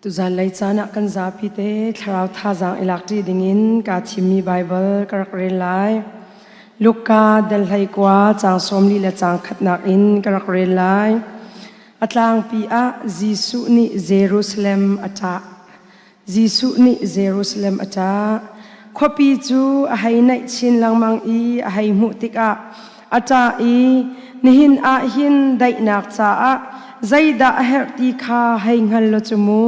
Tuzan lei caan ah kan zapi te thlarau thazaang i lakṭi dingin kaa thimmi Baibal ka rak rel lai. Luka dal 19 caang 40 le caang khatnak in ka rak rel lai. A tlangpi ah Jesuh nih Jerusalem a ṭah. Jesuh nih Jerusalem a ṭah. Khuapi cu a hei naih chin lengmang i a hei hmuh tikah a ṭah i nihin ah hin daihnak caah zeidah a herh ti kha hei hngal law cu mu.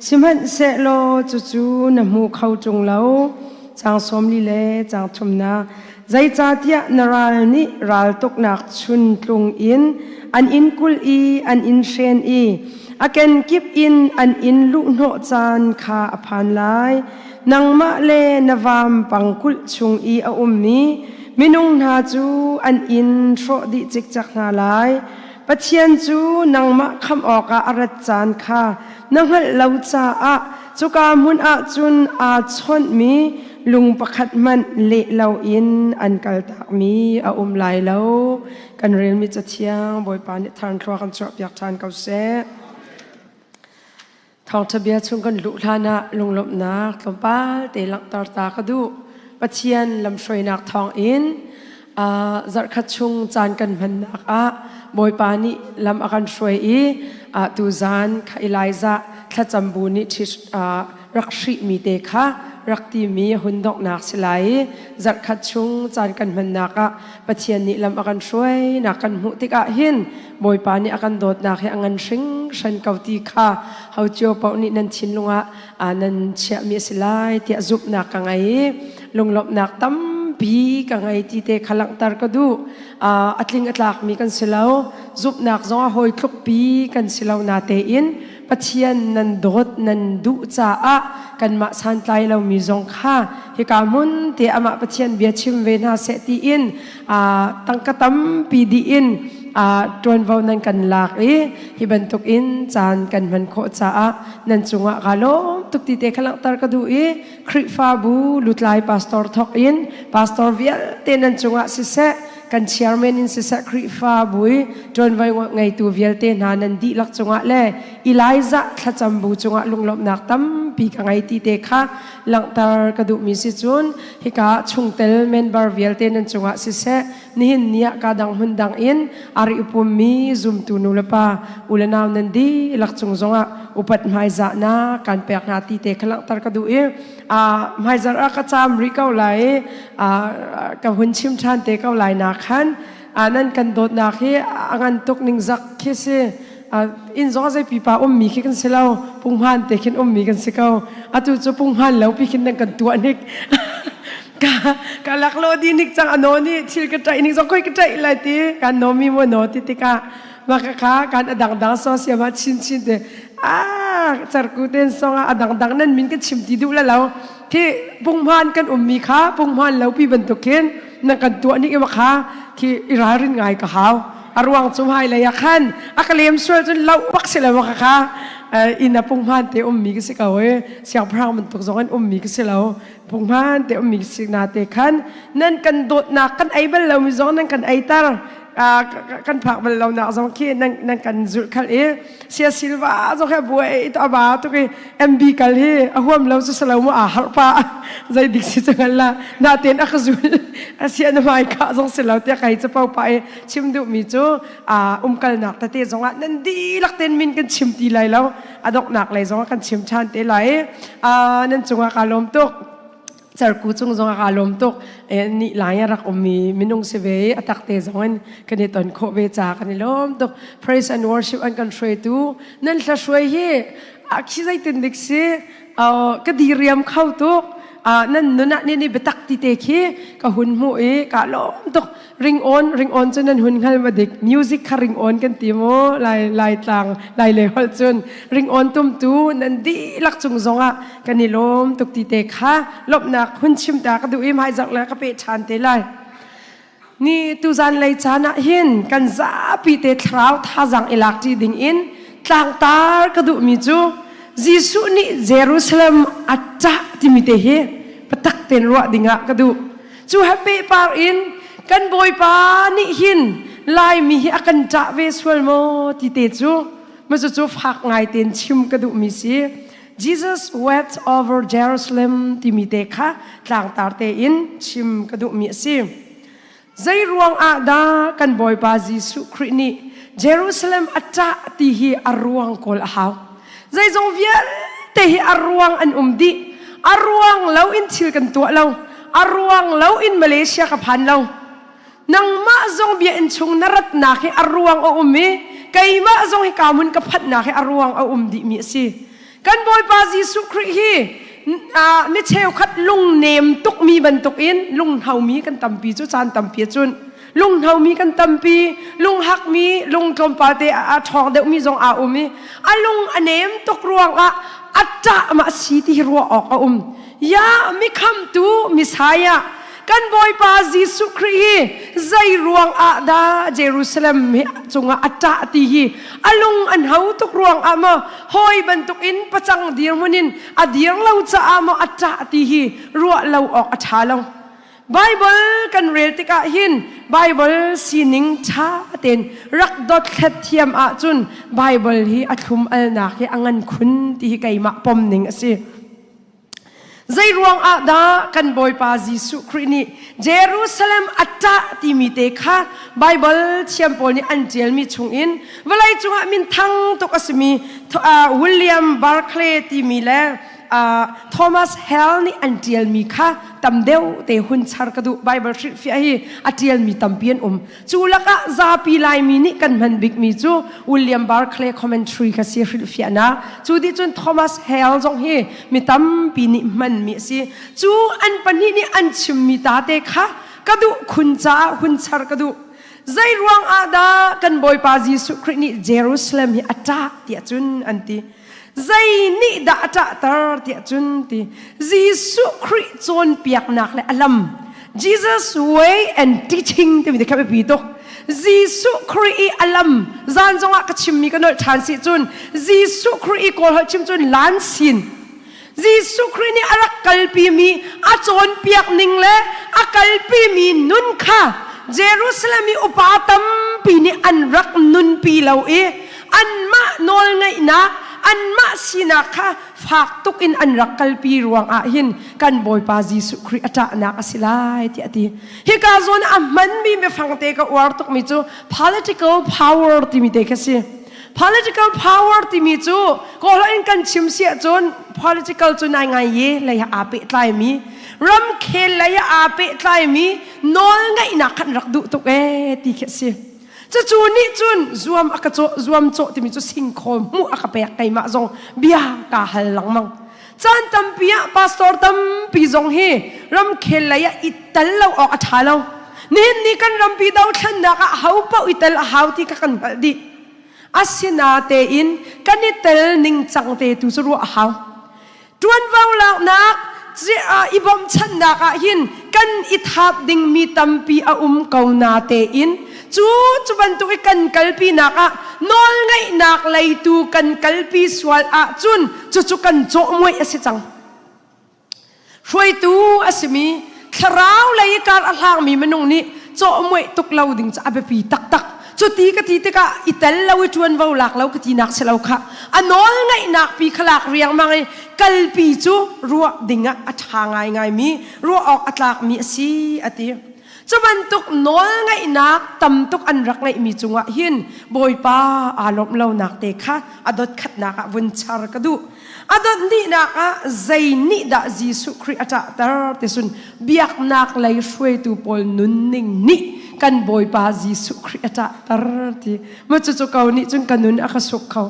Sihmanhsehlaw cucu na hmu kho ṭung lo. Caang 40 le caang thumnak. Zeicahtiah na ral nih raltuknak chuntlung in an in kulh i an in hren i a kenkip in an in luhhnawh caan kha a phan lai. Nangmah le na vampang kulh chung i a ummi minung hna cu an in hrawh dih cikcek hna lai. Pathian cu nangmah khamh awkah a rat caan kha na hngalh lo caah cuka hmun ah cun aa chawnhmi lung pakhat hmanh leh loin an kaltakmi a um lai lo. Kan relmi Cathiang Bawipa nih tharnthlua kan chuahpiak ṭhan ko seh. Thawngṭha bia chung kan luh hlan ah lunglawmhnak tlawmpal te langhter ta ka duh. Pathian lamhruainak thawngin zarhkhat chung caan kan hmannak ah Bawipa nih lam a kan hruai i tuzan kha Elijah thlacam bu nih rak hrihmi te kha rak timi hun donghnak si lai i zarhkhat chung caan kan hmannak ah Pathian nih lam a kan hruainak kan hmuh tikah hin Bawipa nih a kan dawtnak hi a ngan hringhran ko ti kha ho cio paoh nih nan thinlung ah nan chiahmi a si lai tiah zumhnak ka ngei i lunglawmhnak tampi ka ngei ti te kha langhter ka duh. A tling a tlakmi kan si lo, zumhnak zong a hawi tlukpi kan si lo natein Pathian nan dawt nan duh caah kanmah santlai lomi zong kha hika hmun te amah Pathian bia chim ve hna seh tiin tangka tampi dih in ṭuanvo nan kan lak i hi bantuk in caan kan hman khawh caah nan cungah kaa lawm tuk ti te kha langhter ka duh i Khrihfabu lutlai pastor thawk in pastor vialte nan cungah siseh kan chairman in siseh Khrihfabu i ṭuanvo ngeitu vialte hna nan dihlak cungah le Elijah thlacam bu cungah lunglawmhnak tampi ka ngei ti te kha langhter ka duhmi si cun hika chungtel member vialte nan cungah siseh nihin ni ah ka dang hmun dang in ari upummi zumtu nu le pa u le nau nan dihlak cung zongah upat hmaizahnak kan pek hna ti te kha langhter ka duh i hmaizarh ah ka caam rih ko lai i ka hun chim ṭhan te ko lai na khan nan kan dawtnak hi a ngan tuk ning zak khi si. Inn zong zei pipa ummi khi kan si lo, punghman te khin ummi kan si ko. Atu cu punghman lo pi khin nan kan tuah nik ka ka lak lo di nik cang ano ni thil ka ṭaih ning zong koi ka ṭaih lai ti kan nomi mo no ti tikah mah ka kha kan adang dang so siam ah chin chin te a charku ten song ah adang dang nan min kan chim ti duh la lo khi punghman kan ummi kha punghman lo pi bantuk khin nan kan tuah nik ima kha khi i ralrin ngai ka hau. A ruang cu hmai lei ah khan a ka lem sual cun loh bak si lo ka kha inn a punghman te ummi ka si ko i siangpahrang bantuk zong in ummi ka si lo, punghman te ummi ka si na te khan nan kan dawtnak kan ei bal lomi zong nan kan eiter, kan phak bal lo nak zong khi nan kan zulh khalh i sia silva zong he buai to aba tuk i MB kal hi a huam lo cu salo mu aa harh pa zei dik si cu la na ten a ka zul a sia na mai ka zong si lo tiah kai capo pa i chim duhmi cu umkalnak tete zongah nan dihlak ten min kan chim ti lai lo, a donghnak lei zongah kan chim ṭhan te lai. Nan cungah kaa lawm tuk, cerku cung zongah kaa lawm tuk. Ni lai a rak ummi minung si ve i a tak te zong in kan i ton khawh ve ca kan i lawm tuk. Praise and worship an kan hruaitu nan hla hruai hi a khi zeitin dik si ka diriam kho tuk. Nan nun ah ni ni biatak ti te khi ka hun hmuh i ka lawm tuk. Ring on, ring on cu nan hun hngal ma dik? Music kha ring on kan ti mu lai lai tlang lai le holh cun. Ring on tumtu nan dihlak cung zongah kan i lawm tuk ti te kha lawmhnak hun chim ta ka duh i hmaizarh le ka pe ṭhan te lai. Ni tuzan lei caan ah hin kan zapi te thlarau thazaang i lak ṭi ding in tlangtar ka duhmi cu Jesuh nih Jerusalem a ṭah timi te hi patak ten ruah dingah ka duh. Cu he pehpar in kan Bawipa nih hin Laimi hi a kan ṭah ve sual maw ti te cu. Ma cu fak ngai ten chim ka duhmi si. Jesus wept over Jerusalem timi te kha tlangtar tein chim ka duhmi a si. Zei ruang ah dah kan Bawipa Jesuh Khrih nih Jerusalem a ṭah ti hi a ruang kawl a hau. Zeizong vialte hi a ruang an um dih. A ruang lo in thil kan tuah lo. A ruang lo in Malaysia ka phan lo. Nangmah zong biakinn chung na ratnak hi a ruang a um i keimah zong hi ka hmun ka phanhnak hi a ruang a um dihmi a si. Kan Bawipa Jesuh Khrih hi mi cheukhat lungnem tukmi bantukin lunghnomi kan tampi cu caan tampi cun lunghnomi kan tampi lunghakmi lung tlawmpal te a ṭhawng deuhmi zong aa um i a lung a nem tuk ruangah a ṭah ma si ti hi ruah awk a um ya mi khamtu Messiah kan Bawipa Jesuh Khrih hi zei ruang ah dah Jerusalem hi cungah a ṭah ti hi a lung an ho tuk ruang ah maw hawi bantukin pacang dirhmun in a dir lo caah maw a ṭah ti hi ruah lo awk a ṭha lo. Bible kan rel tikah hin Bible sining ṭha tein rak dothlat thiam ahcun Bible hi a thlum alnak hi a ngan khun ti hi keimah pom ning a si. Zei ruang ah dah kan Bawipa Jesuh Khrih nih Jerusalem a ṭah timi te kha Baibal thiam pawl nih an ṭialmi chungin vawlei cungah minthang tuk a simi William Barclay timi le Thomas Hale nih an ṭialmi kha tam deuh te hun char ka duh. Baibal hrilhfiah hi a ṭialmi tampi an um. Cu lakah zapi Laimi nih kan hman bikmi cu William Barclay Commentary kha si hrilhfiahnak. Cu dih cun Thomas Hale zong hi mi tampi nih hmanmi a si. Cu an pahnih nih an chimmi ta te kha ka duh khun caah hun char ka duh. Zei ruang ah dah kan Bawipa Jesuh Khrih nih Jerusalem hi a ṭah tiah cun an ti. Zei nih dah a ṭahter tiah cun ti Jesuh Khrih cawnpiaknak le a lam Jesus way and teaching timi te kha biapi tuk Jesuh Khrih i a lam zan zongah ka chimmi ka nolh ṭhan si cun Jesuh Khrih i kawl holh chim cun lan sin Jesuh Khrih nih a rak kalpimi a cawnpiak ning le a kalpimi nun kha Jerusalem i upa tampi nih an rak nunpi lo i anmah nawlngeihnak anmah sinak kha fak tuk in an rak kalpi ruangah hin kan Bawipa Jesuh Khrih a ṭahnak a si lai tiah a ti. Hika zawn a hmanmi biafang te ka uar tukmi cu political power timi te kha si. Political power timi cu kawlholh in kan chim si ahcun political cu nai ngai ye lei ah aa pehtlaimi ramkhel lei ah aa pehtlaimi nawlngeihnak khan rak duh tuk ee ti khi a si. Cucu nih cun zuam a ka cawh zuam cawh timi cu singkhaw hmuh a ka pek keimah zong bia kaa hal lengmang. Caan tampi ah pastor tampi zong hi ramkhel lei ah i tel lo awk a ṭha lo. Nihin ni kan rampi dothlennak ah ho paoh i tel a hau ti kha kan hngalh dih. Asinatein kan i tel ningcang te tu cu ruah a hau. Ṭuanvo laknak i bawmchannak ah hin kan i thap dingmi tampi a um ko natein cu cu bantuk i kan kalpinak ah nawlngeihnak leitu kan kalpi sual ahcun cucu kan cawhmuaih a si cang. Hruaitu a simi thlarau lei i kar a hlangmi minung nih cawhmuaih tuk lo ding cu a biapi taktak. Cuti ka ti tikah i tel lo i ṭuanvo lak lo ka tinak si lo khah. A nawl ngaihnak pi kha lak riangmang i kalpi cu ruah dingah a ṭha ngaingaimi, ruah awk a tlakmi a si a ti. Cu bantuk nawl ngaihnak tam tuk an rak ngeihmi cungah hin Bawipa aa lawmh lonak te kha a dotkhatnak ah vun char ka duh. A dot hnihnak ah zei nih dah Jesuh Khrih a ṭahter ti cun biaknak lei hruaitu pawl nunning nih kan Bawipa Jesuh Khrih a ṭahter ti. Ma cucu ko nih cun ka nun a ka suk kho.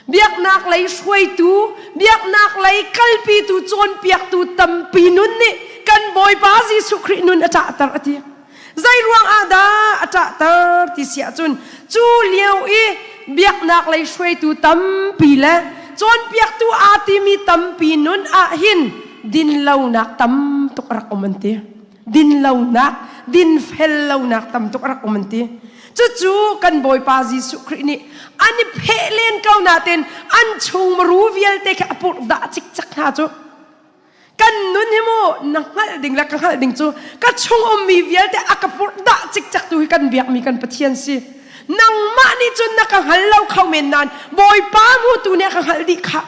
Biaknak lei hruaitu, biaknak lei kalpitu, cawnpiaktu tampi nun nih kan Bawipa Jesuh Khrih nun a ṭahter a ti. Zei ruang ah dah a ṭahter ti si ahcun cu lio i biaknak lei hruaitu tampi le cawnpiaktu aa timi tampi nun ah hin dinlonak tam tuk a rak um an ti. Dinlonak, dinfel lonak tam tuk a rak um an ti. Cucu kan Bawipa Jesuh Khrih nih an i pheh len ko nain an chung maru vialte khi a purh dah cikcek hna cu. Kan nun hi mu na hngalh ding le ka hngalh ding cu ka chung ummi vialte a ka purhdah cikcek tu hi kan biakmi kan Pathian si. Nangmah nih cun na ka hngal lo kho men nain Bawipa hmutu nih a ka hngalh dih khah.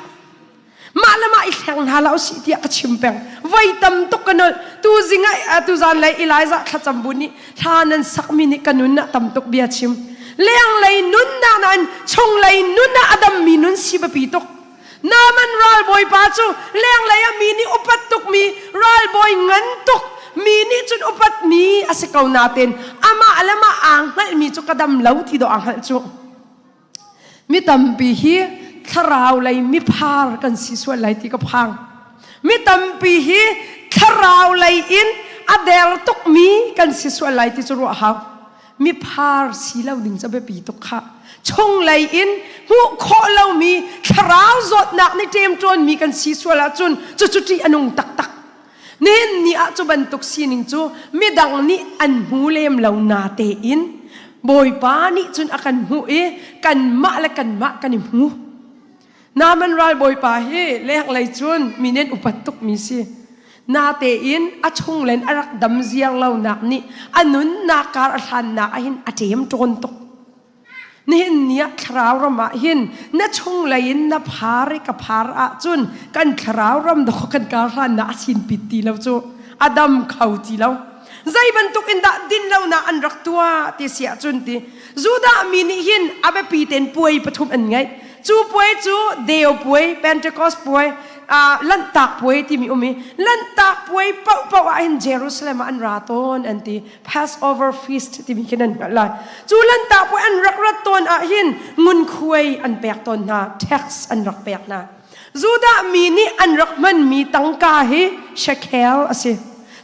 Mah le mah i hleng hna hlah usih tiah ka chim peng. Voi tam tuk ka nolh. Tu zing ah tu zan lei Elijah thlacam bu nih hla nan sakmi nih ka nun ah tam tuk bia chim. Lenglei nunnak nain chunglei nun ah a dammi nun si biapi tuk. Naaman ralbawipa cu lenglei ah mi nih upat tukmi ralbawi ngan tuk mi nih cun upatmi a si ko nain amah le mah aa hngalhmi cu ka dam lo ti dawh aa hngalh cu. Mi tampi hi thlarau lei miphar kan si sual lai ti ka phang. Mi tampi hi thlarau lei in a der tukmi kan si sual lai ti cu ruah hau. Miphar si lo ding cu biapi tuk khah. Chunglei in hmuh khawh lomi thlarau zawtnak nih ṭemṭawnmi kan si sual ahcun cucu ṭih a nung taktak. Nihin ni ah cu bantuk sining cu midang nih an hmu lem lo na tein Bawipa nih cun a kan hmuh i kanmah le kanmah kan i hmu. Naaman ralbawipa hi lenglei cun mi nih an upat tukmi si. Natein a chunglen a rak dam ziar lonak nih a nunnak kar a hlannak ahhin a ṭem ṭawn tuk. Nihin ni ah thlarau ram ah hin na chunglei in na phar i ka phar ahcun kan thlarau ram dawh kan kar hlannak a sin pit ti lo cu a dam kho ti lo. Zei bantuk in dah din lonak an rak tuah ti si ahcun ti Judah mi nih hin a biapi tein puai pathum an ngeih. Cu puai cu Deo puai, Pentecost puai, uh, Lanhtak puai timi um i Lanhtak puai paohpaoh ah hin Jerusalem ah an ra tawn an ti. Passover feast timi khi nan hngalh lai. Cu Lanhtak puai an rak rat tawn ah hin ngunkhuai an pek tawn hna, tax an rak pek hna. Judah mi nih an rak hmanmi tangka hi shekel a si.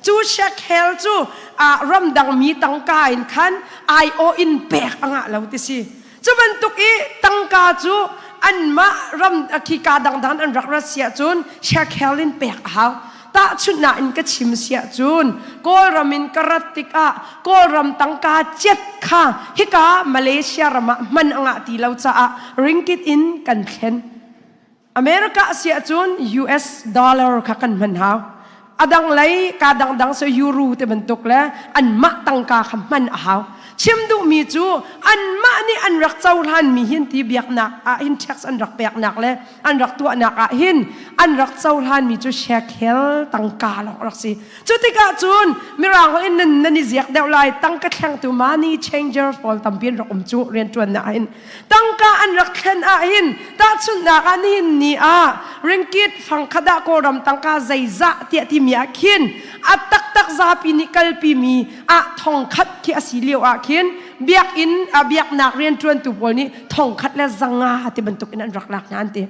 Cu shekel cu ah ramdang mi tangka in khan aiawh in pek a ngah lo ti si. Cu bantuk i tangka cu anmah ram khika dangdang an rak rat si ahcun shekel in pek a hau. Tahchunhnak in ka chim si ahcun Kawlram in ka rat tikah Kawlram tangka cet kha hika Malaysia ram ah hman a ngah ti lo caah ringgit in kan thlen. America si ahcun US dollar kha kan hman hau. A dang lei ka dangdang so euro te bantuk le anmah tangka kha hman a hau. Chim duhmi cu anmah nih an rak cohlan mi hin ti biaknak ah hin tax an rak peknak le an rak tuahnak ah hin an rak cohlan mi cu shekel tangka lawng rak si. Cu tikah cun mirang holh in nan nan i ziak deuh lai tangka thlengtu money changers pawl tampi an rak um cu rianṭuannak ah hin Tangka an rak thlen ahhin tahchunhnak ah nihin ni ah ringkit fangkhat ah Kawlram tangka zeizah tiah timi ah khin a taktak zapi nih kalpimi ah thongkhat khi a si lio ah khin biakinn a biaknak rianṭuantu pawl nih thongkhat le zanga ti bantuk in an rak lak hna an ti.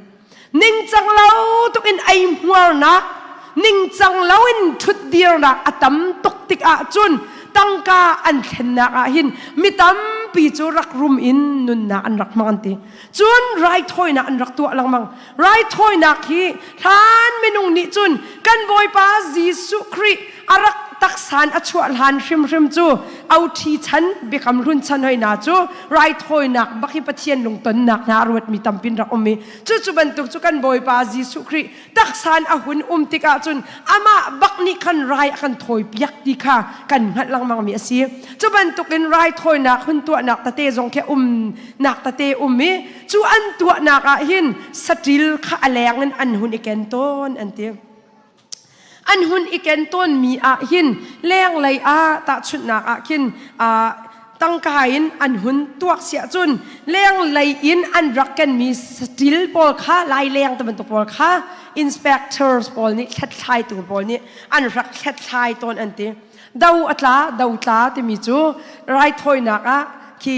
Ningcang lo tuk in eihmuarnak, ningcang lo in ṭhutdirnak a tam tuk tik ahcun tangka an thlennak ah hin mi tampi cu rak rum in nunnak an rak hmang an ti. Cun raithawinak an rak tuah lengmang. Raithawinak hi hlan minung nih cun kan Bawipa Jesuh Khrih a rak taksan a chuah hlan hrimhrim cu oṭhi chan biakam hlun chan hoi na cu raithawinak bak hi Pathian lungtonnak hna a ruatmi tampin rak um i cucu bantuk cu kan Bawipa Jesuh Khrih taksan a hun um tikah cun amah bak nih khan rai a kan thawipiak ti kha kan hngalh lengmang mi a si. Cu bantukin raithawinak hun tuahnak tete zong khi umnak tete um i cu an tuahnak ah hin saṭil kha a leng in an hun i ken tawn an ti. An hun i ken tawnmi ah hin lenglei ah tahchunhnak ah khin tangka in an hun tuak siah cun lenglei in an rak kenmi saṭil pawl kha laileng te bantuk pawl kha inspectors pawl nih hlathlaitu pawl nih an rak hlathlai tawn an ti. Do a tla, do tla timi cu raithawinak ah khi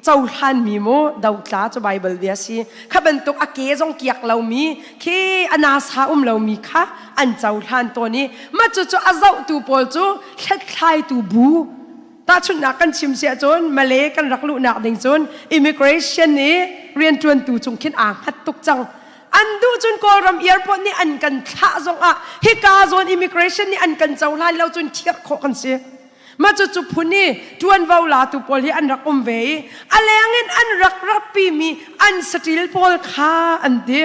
cohlanmi mu dotla cu Bible bia si kha bantuk a ke zong kiak lomi khi a nasa um lomi kha an cohlan tawn i mah cu cu a zohtu pawl cu hlathlaitu bu tahchunhnak kan chim si ahcun Malay kan rak luhnak ding cun immigration i rianṭuantu cung khin aa hngat tuk cang an duh cun Kawlram airport nih an kan thlah zongah hika zawn immigration nih an kan cohlan lo cun thiar khawh kan si Mah cucu phun i ṭuanvo latu pawl hi an rak um ve i a leng in an rak ratpimi an saṭil pawl kha an ti.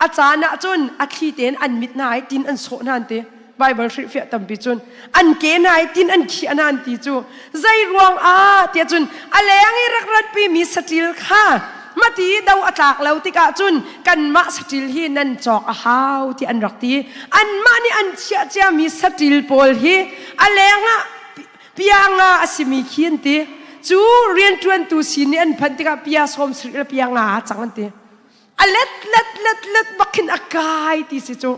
A caan ah cun a thli tein an mit hna i tin an sawh hna an ti. Bible hrilhfiah tampi cun an ke hna i tin an khiah hna an ti cu. Zei ruang ah tiah cun a leng i rak ratpi mi saṭil kha mati do a tlak lo tikah cun kanmah saṭil hi nan cawk a hau ti an rak ti. Anmah nih an chiah ciami saṭil pawl hi a leng ah pia nga a simi khi an ti. Cu rianṭuantu sin nih an phanh tikah pia sawm sarih le pia nga a cang an ti. A let let let let bak khin a kai ti si cu.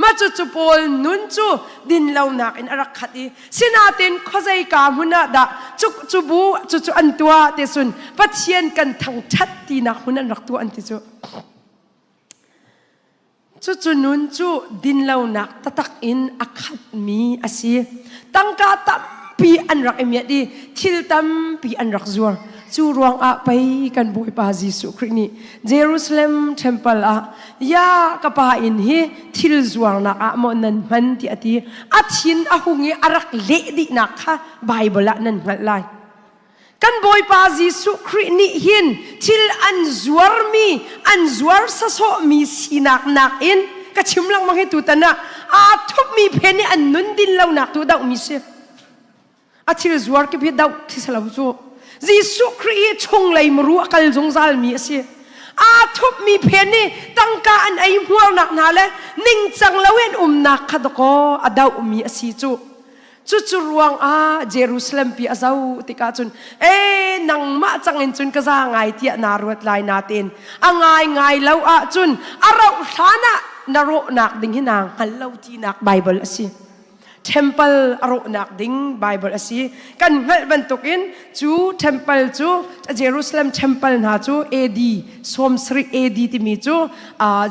Mah cu cu Paul nun cu dinlonak in a rak khat i sinain khuazei ka hmun ah dah cu cu bu cu cu an tuah ti cun Pathian kan thangṭhat tinak hmun an rak tuah an ti cu. Cucu nun cu dinlonak taktak in a khatmi a si. Tangka tampi an rak i miat i thil tampi an rak zuar. Cu ruangah pei kan Bawipa Jesuh Khrih nih Jerusalem temple ah ya ka pa inn hi thil zuarnak ah maw nan hman ti a ti. A thin a hung i a rak leh dihnak kha Bible ah nan hngalh lai. Kan Bawipa Jesuh Khrih nih hin thil an zuarmi, an zuar sasawhmi sinak nakin ka chim lengmang hi tutan ah aa thupmi phen i an nun din lonak tu dohmi si. A thil zuar kip hi doh thi si lo cu. Jesuh Khrih hi chunglei muru a kal zungzalmi a si. Aa thupmi phen i tangka an ei hmuarnak hna le ningcang loin umnak kha dakaw a dohmi a si cu. Cucu ruangah Jerusalem pi a zoh tikah cun e nangmah cang in cun ka za ngai tiah naa ruat lai natein a ngai ngai lo ahcun a rauh hlan ah na rawhnak ding hi naa hngal lo tinak Bible a si. Temple a rawhnak ding Bible a si. Kan hngalh bantukin cu temple cu Jerusalem temple hna cu AD 70 AD timi cu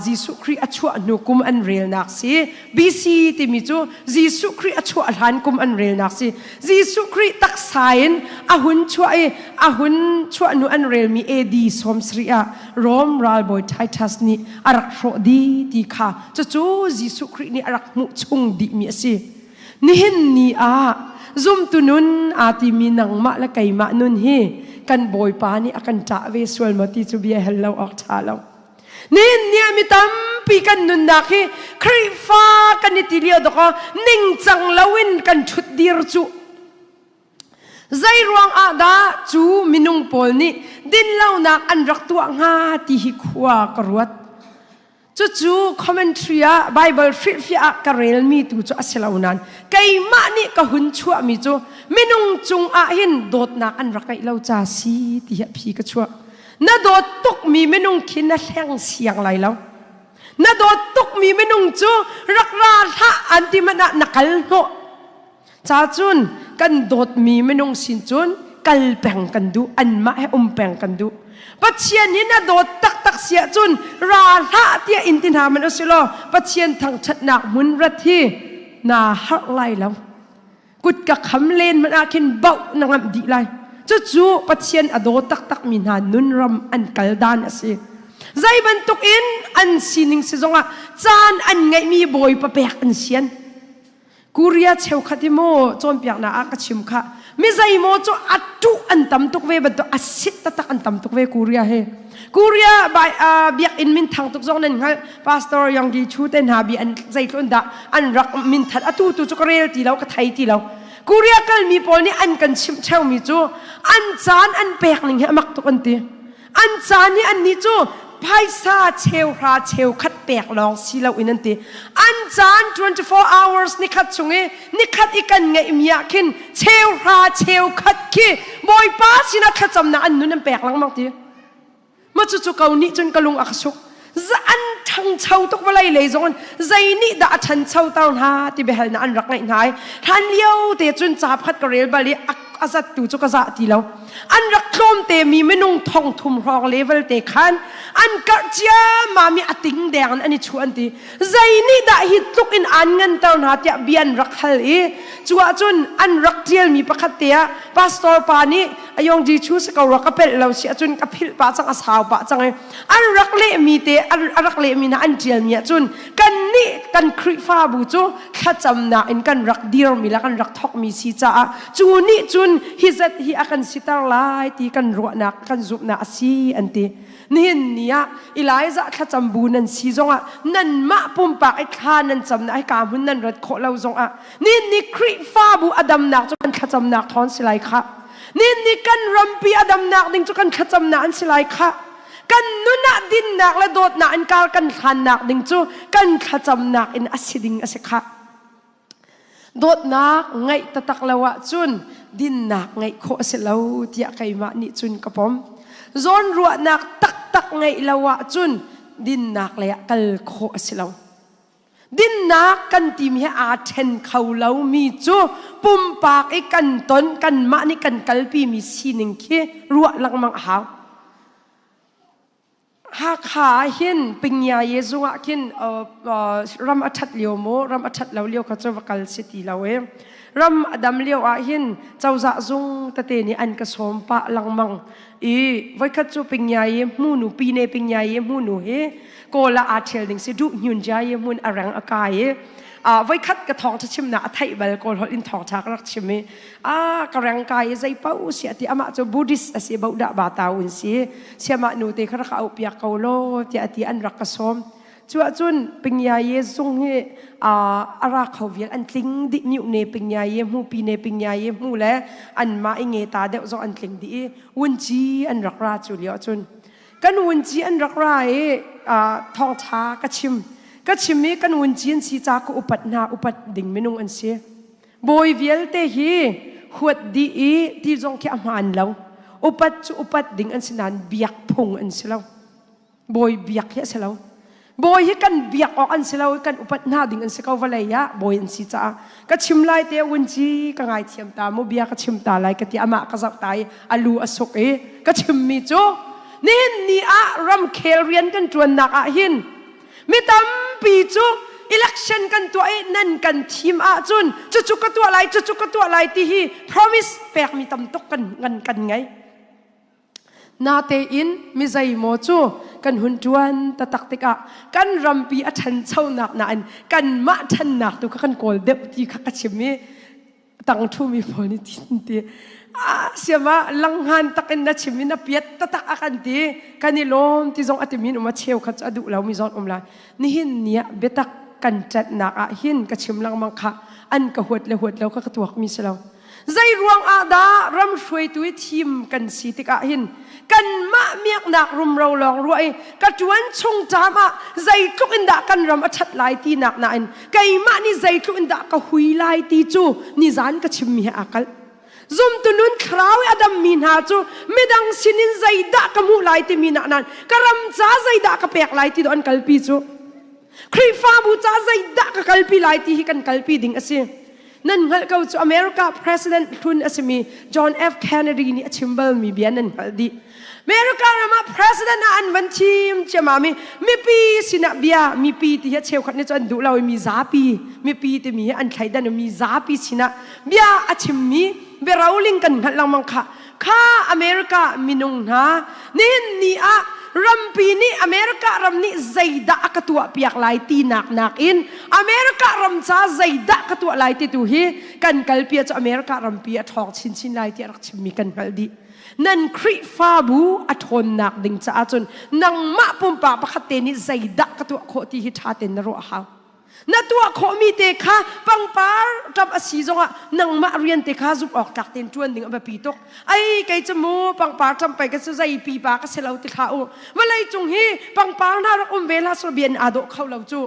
Jesuh Khrih a chuah hnu kum an relnak si. BC timi cu Jesuh Khrih a chuah hlan kum an relnak si. Jesuh Khrih taksa in a hun chuah i a hun chuah hnu an relmi AD 70 ah Rom ralbawi Titus nih a rak hrawh dih ti kha cucu Jesuh Khrih nih a rak hmuh chung dihmi a si. Nihin ni ah zumtu nun aa timi nangmah le keimah nun hi kan Bawipa nih a kan ṭah ve sual maw ti cu bia hal lo awk ṭha lo. Nihin ni ah mi tampi kan nunnak hi Khrihfa kan i ti lio dawk ningcang loin kan ṭhut dir cu. Zei ruang ah dah cu minung pawl nih dinlonak an rak tuah hnga ti hi khua ka ruat. Cucu commentary ah Bible hrilhfiah ah ka relmi tu cu a si lo nain keimah nih ka hun chuahmi cu minung cung ah hin dawtnak an rak ngeih lo ca si ti hi a phi ka chuah. Na dawt tukmi minung khi na hleng siang lai lo. Na dawt tukmi minung cu rak ra hlah an ti hmanh ah na kal hnawh. Ca cun kan dawtmi minung sin cun kal peng kan duh, anmah he um peng kan duh. Pathian hi na dawt taktak si ahcun ra hlah tiah in ti hna man usih law Pathian thangṭhatnak hmun rat hi naa harh lai lo. Kut ka kham len hmanh ah khin bauh na ngamh dih lai. Cucu Pathian a daw taktakmi hna nunram an kal dan a si. Zei bantuk in an sining si zongah caan an ngeihmi Bawipa pek an sian. Korea cheukhat hi maw cawnpiaknak ah ka chim kha mi zeimaw cu a tuh an tam tuk ve bantuk a sit taktak an tam tuk ve Korea he Korea bai biakinn min thang tuk zong nan hngalh Pastor Yonggi Chu te hna bi an zeitlun dah an rak min that atu tu cu ka rel ti lo ka thei ti lo Korea kalmi pawl nih an kan chimh theumi cu an caan an pek ning hi a mak tuk an ti An caan i annih cu phaisa cheuhra cheukhat pek lawng si loin an ti. An caan 24 hours nikhat chung i nikhat i kan ngeihmi ah khin cheuhra cheukhat khi Bawipa sinah thlacamnak an nun an pek lengmang ti. Ma cucu ko nih cun ka lung a ka suk. An ṭhangcho tuk vawlei lei zong in zei nih dah a ṭhancho ter hna ti biahalnak an rak ngeih hna i hlan lio te cun ca pakhat ka rel bal i a zattu cu ka zah ti lo. An rak tlawmte mi minung thong thum hrawng level te khan an karh ciammam i a ting deng in an i chuah an ti. Zei nih dah hi tluk in aan nganter hna tiah bia an rak hal i cu ahcun an rak ṭialmi pakhat te ah pastor pa nih. Ayong ji chu si ko rua ka pelh lo si ahcun ka philh pah cang a sau pah cang i an rak lehmi te an rak lehmi hna an ṭialmi ahcun kan nih kan Khrihfabu cu thlacamnak in kan rak dirmi le kan rak thawkmi si caah cu nih cun hi zat hi a kan siter lai ti kan ruahnak kan zumhnak a si an ti. Nihin ni ah Elijah thlacam bu nan si zongah nanmah pumpak i thla nan camnak hika hmun nan rat khawh lo zongah nihin ni Khrihfabu a damnak cu kan thlacamnak thawn si lai khah. Nihin ni kan rampi a damnak ding cu kan thlacamnak an si lai khah. Kan nun ah dinnak le dawtnak in kar kan hlannak ding cu kan thlacamnak in a si ding a si khah. Dawtnak ngeih taktak lo ahcun dinnak ngeih khawh a si lo tiah keimah nih cun ka pom. Zawnruahnak taktak ngeih lo ahcun dinnak lei ah kal khawh a si lo. Dinnak kan timi he aa ṭhen kho lomi cu pumpak i kan ton kanmah nih kan kalpimi sining khi ruah lengmang a hau. Hakha ah hin Pingya ye zung ah khin ram a ṭhat lio maw ram a ṭhat lo lio kha cu va kal si ti lo e. Ram a dam lio ah hin cozah zung tete nih an ka sawm pah lengmang i voikhat cu Pingya ye hmunu pine Pingya ye hmunu hi Kawl ah aa ṭhial ding si duh hnun jia ye hmun a reng a kai i voikhat ka thawngṭha chimnak a theih bal Kawl holh in thawngṭha ka rak chim i a ka reng kai i zei paoh si a ti amah cu Buddhist a si bodah ba ta un si siamah nu te kha rak auh piak ko law tiah a ti an rak ka sawm. Cu ahcun Pingya ye zung hi a ra kho vial an tling dih niu ne Pingya ye hmu pi ne Pingya ye hmu le anmah i nge ta deuh zong an tling dih i wunci an rak ra cu lio ahcun kan wunci an rak ra i thawngtha ka chim ka chim i kan wunci an si ca ka upat hna upat ding minung an si Bawi vialte hi huat dih i ti zong khi a hmaan lo. Upat cu upat ding an si nain biak phung an si lo. Bawi biak hi a si lo. Bawi hi kan biak awk an si lo kan upat hna ding an si ko vawlei ah bawi an si caah ka chim lai te wunci ka ngaithiam ta mu bia ka chim ta lai ka ti amah ka zoh ta i a lu a suk i ka chimmi cu nihin ni ah ramkhel rian kan ṭuannak ah hin Mi tampi cu election kan tuah i nan kan thim ahcun cucu ka tuah lai cucu ka tuah lai ti hi promise pekmi tam tuk kan kan kan ngei. Natein mi zeimaw cu kan hun ṭuan taktak tikah kan rampi a ṭhanchonak nain kanmah ṭhannak tu kha kan kawl deuh ti kha ka chim i tang ṭhumi pawl nih tin ti ah siama langhan takin na chim in na piat tatak a kan ti kan i lawm ti zong a timi um a cheu khat cu a duh lomi zong um lai nihin ni ah biatak kan ṭanhnak ah hin ka chim lengmang kha an ka huat le huat lo kha ka tuakmi si lo zei ruang ah dah ram hruaitu i thim kan si tikah hin kanmah miaknak rumro lawng ruah i ka ṭuan chung ṭam ah zeitluk in dah kan ram a ṭhat lai tinak nain keimah nih zeitluk in dah ka hui lai ti cu nizan ka chimmi he aa kalh. Zumtu nun thlarau i a dammi hna cu midang sinin zeidah ka hmuh lai timi nak nain ka ram ca zeidah ka pek lai ti dawh an kalpi cu. Khrihfabu ca zeidah ka kalpi lai ti hi kan kalpi ding a si. Nan hngalh ko cu America President hlun a simi John F. Kennedy nih a chim balmi bia nan hngalh dih. America ram ah president ah an van thim ciammam i mipi sinah bia mipi ti hi cheukhat nih cu an duh lo i mi zapi mipi timi hi an thleidan i mi zapi sinah bia a chimmi biaroling kan hngalh lengmang kha kha America minung hna nihin ni ah rampi nih America ram nih zeidah a ka tuah piak lai tinak nakin America ram ca zeidah ka tuah lai ti tu hi kan kalpi cu America rampi a ṭhawng chinchin lai tiah rak chimmi kan hngalh dih. Nan Khrihfabu a ṭhawnnak ding caah cun nangmah pumpak pakhat te nih zeidah ka tuah khawh ti hi ṭha tein na ruah a hau. Na tuah khawhmi te kha pangpar ṭap a si zongah nangmah rian te kha zumh awk tlak tein ṭuan ding a biapi tuk. Ai kei cu mu pangpar ṭam pei ka cu zei pipa ka si lo ti hlah u. Vawlei cung hi pangpar hna rak um ve hlah selaw bia in aa dawh kho lo cu.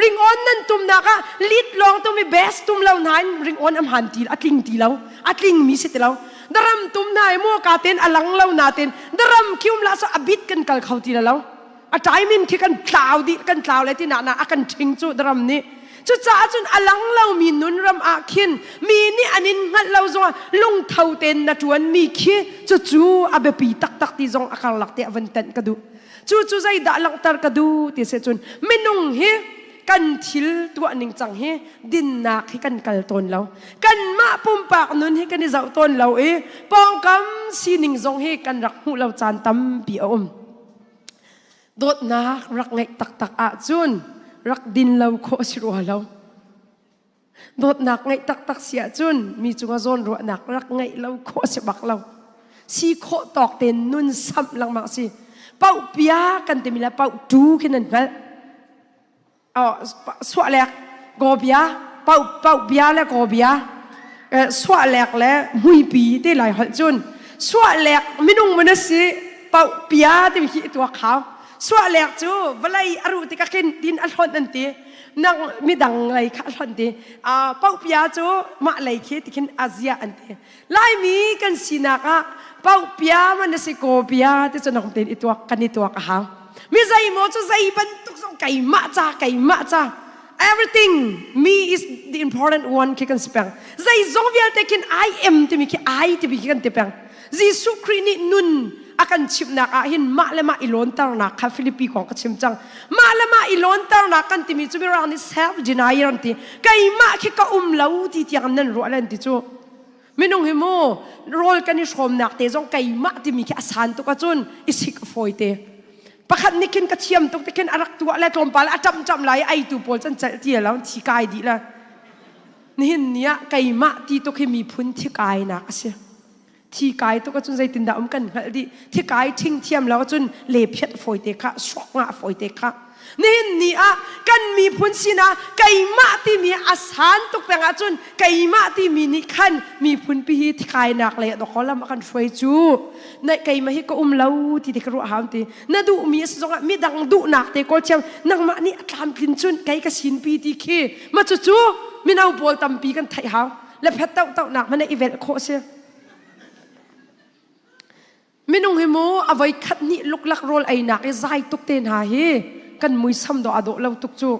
Ringawn nan tumnak ah lead lawng tum i best tum lo hna in ringawn a hmaan ti a tling ti lo. A tlingmi si ti lo. Daram tum hna i mu ka ten a lang lo na ten daram khi um lah so a bit kan kal kho ti lo. A timing khi kan tlau dih kan tlau le ti nak a kan ṭhing cu daram nih cucaah cun a lang lomi nun ram ah khin mi nih an in hngalh lo zongah lungtho tein na ṭuanmi khi cucu a biapi taktak ti zong a karlak te a van tenh ka duh cu cu zeidah langhter ka duh ti si cun minung hi. kan thil tuah ning cang hi dinnak hi kan kal tawn lo. Kanmah pumpak nun hi kan i zoh tawn lo i pawngkam sining zong hi kan rak hmuh lo caan tampi a um. Dawtnak rak ngeih taktak ahcun rak din lo khawh a si rua lo. Dawtnak ngeih taktak si ahcun mi cungah zawnruahnak rak ngeih lo khawh a si bak lo. Si khawh tawk tein nun samh lengmang si. Pauh pia kan timi le pauh tu khi nan hngalh. Oh, suah lek go bia, pauh pauh bia le go bia. Suah lek le muipi te lai holh cun suah lek minung mun a si pauh pia timi khi tuak hau. Suah lek cu vawlei a ruh tikah khin tin a hlonh an ti. Nang midang lei kha a hlonh ti. Pauh pia cu mah lei khi tikhin a zia an ti. Laimi kan sinak ah pauh pia man a si ko pia ti cu nang tein i tuak kan i tuak a hau. Mi zeimaw cu zei bantuk zong keimah ca keimah ca everything me is the important one khi kan si peng. Zeizong vialte khin I am timi khi I timi khi kan ti peng. Jesuh Khrih nih nun a kan chimhnak ah hin mah le mah i lawnternak kha Filipi kong ka chim cang. Mah le mah i lawnternak kan timi cu mirang nih self denial an ti. Keimah khi ka um lo ti tiang nan ruah len ti cu. Minung hi mu rawl kan i hrawmnak te zong keimah timi khi a san tuk ahcun i sik a fawi te. Pakhat nih khin ka thiam tuk te khin a rak tuah le tlawmpal a ṭamh ṭamh lai i eitu pawl can celh ti lo thi kai dih la. Nihin ni ah keimah ti tuk hi miphun thikainak a si. Thi kai tuk ahcun zeitindah um kan hngalh dih. Thi kai ṭhing thiam lo ahcun le phiat fawi te kha, suak ngah fawi te kha. Nihin ni ah kan miphun sinah keimah timi a san tuk peng ahcun keimah timi nih khan miphun pi hi thikainak lei ah lam a kan hruai cu. Na keimah hi ka um lo ti te ka ruah hau ti. Na duhmi a si zongah midang duhnak te kawl thiam nangmah nih a tlamtlin cun kei ka sinpi ti khi ma cucu mino pawl tampi kan theih hau. Le phet toh tohnak hmanh i velh khawh si. Minung hi mu a voi khat hnih luklak rawl einak i zai tuk te hna hi kan muisam dawh a dawh lo tuk cu.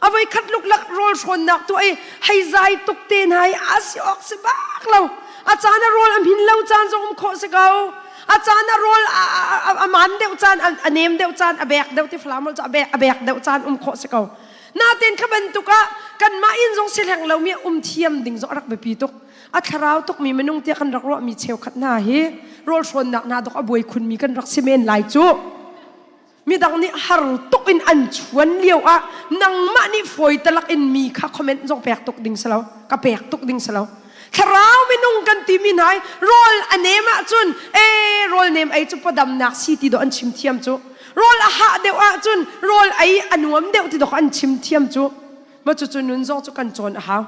A voi khat luklak rawl hrawnnak tu ei hei zai tuk te hna hi a si awk si bak lo. A caan a rawl a hmin lo caan zong um khawh si ko. A caan a rawl a man deuh caan a nem deuh caan a bek deuh ti falam cu a bek a bek deuh caan um khawh si ko. Natin kha bantuk ah kanmah inn zong si hleng lomi um thiam ding zong a rak biapi tuk. A thlarau tukmi minung tiah kan rak ruahmi cheukhat hna hi rawl hrawnnak hna dok a buai khunmi kan rak si men lai cu. Midang nih har tuk in an chuan lio ah nangmah nih fawi talak in mi kha comment zong pek tuk ding si lo. Ka pek tuk ding si lo. Thlarau minung kan timi hna hi rawl a nem ahcun ee rawl nem ei cu pawdamnak si ti dawh an chim thiam cu. Rawl a hah deuh ahcun rawl ei a nuam deuh ti dawh an chim thiam cu. Ma cucu nun zong cu kan cawn a hau.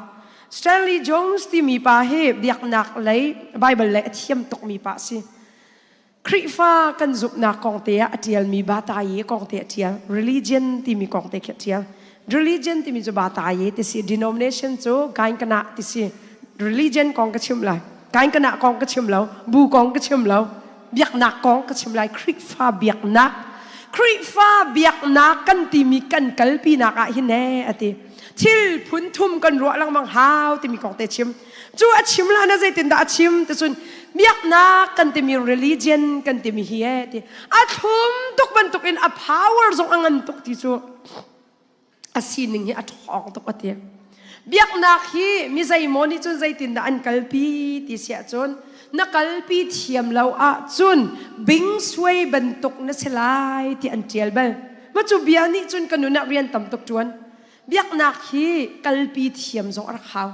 Stanley Jones timi pa hi biaknak lei Bible lei a thiam tukmi pa a si. Khrihfa kan zumhnak kong te ah a ṭialmi Bataye kong te a ṭial. Religion timi kong te khi a ṭial. Religion timi cu Bataye ti si. Denomination cu Gainkana ti si. Religion kong ka chim lai. Gainkana kong ka chim lo. Bu kong ka chim lo. Biaknak kong ka chim lai. Khrihfa biaknak. Khrihfa biaknak kan timi kan kalpinak ah hin ee a ti. Thil phun thum kan ruah lengmang hau timi kong te chim. Cu a chim la na zeitindah a chim ti cun biaknak kan timi religion kan timi hi e ti a thlum tuk bantukin a power zong a ngan tuk ti cu a sining hi a ṭhawng tuk a ti. Biaknak hi mi zeimaw nih cun zeitindah an kalpi ti si ahcun na kalpi thiam lo ahcun bing suai bantuk na si lai ti an ṭial bal. Ma cu bia nih cun ka nun ah rian tam tuk ṭuan. Biaknak hi kalpi thiam zong a rak hau.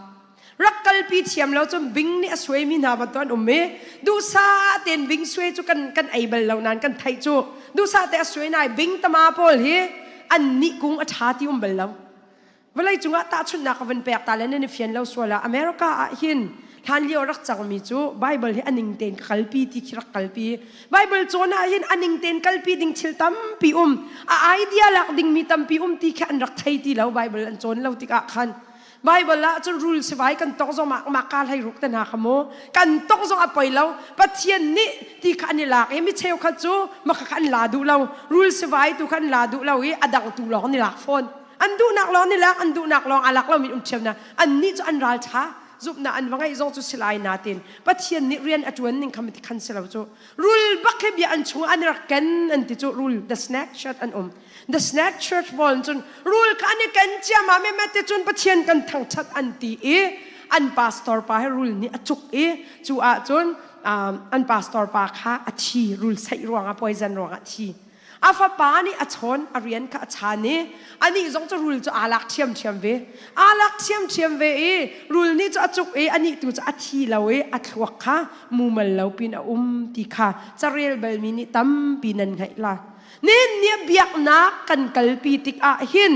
Rak kalpi thiam lo cun bing nih a suaimi hna bantuk an um i duhsah tein bing suai cu kan kan ei bal lo nain kan theih cu duhsah te a suai nai bing tama pawl hi an nih kung a ṭha ti um bal lo. Vawlei cungah tahchunhnak ka van pek ta le nan i fian lo sual ah America ah hin hlan lio rak cangmi cu Bible hi a ning tein ka kalpi ti khi rak kalpi. Bible cawn ah hin a ning tein kalpi ding thil tampi um a idea lak dingmi tampi um ti khi an rak thei ti lo Bible an cawn lo tikah khan Bible ah cun rul sivai kan tong zong mah mah ka hlei ruk te hna kha mu kan tong zong a poi lo Pathian nih ti kha an i lak i mi cheukhat cu maka kha an la duh lo rul sivai tu kha an la duh lo i a dang tu lawng an i lak fawn an duhnak lawng an i lak an duhnak lawng a lak lomi um ṭhiam na an nih cu an ral ṭha. Zumhnak an va ngeih zong cu si lai natin Pathian nih rian a ṭuan ning kha khan si lo cu. Rul bak hi bia an chungah an rak ken an ti cu rul the snack church an um. The snack church pawl cun rul kha an i ken ciammam i mete cun Pathian kan thangṭhat an ti i an pastor pa hi rul nih a cuk i cu ahcun an pastor pa kha a thi rul saih ruangah poison ruangah thi. A fapa nih a chawn, a rian kha a chan i anih zong cu rul cu aa lak ṭhiamṭhiam ve. Aa lak ṭhiamṭhiam ve i rul nih cu a cuk i anih tu cu a thi lo i a thluak kha mumal lo pin a um ti kha carel balmi nih tampi nan hngaih la. Nihin ni ah biaknak kan kalpi tikah hin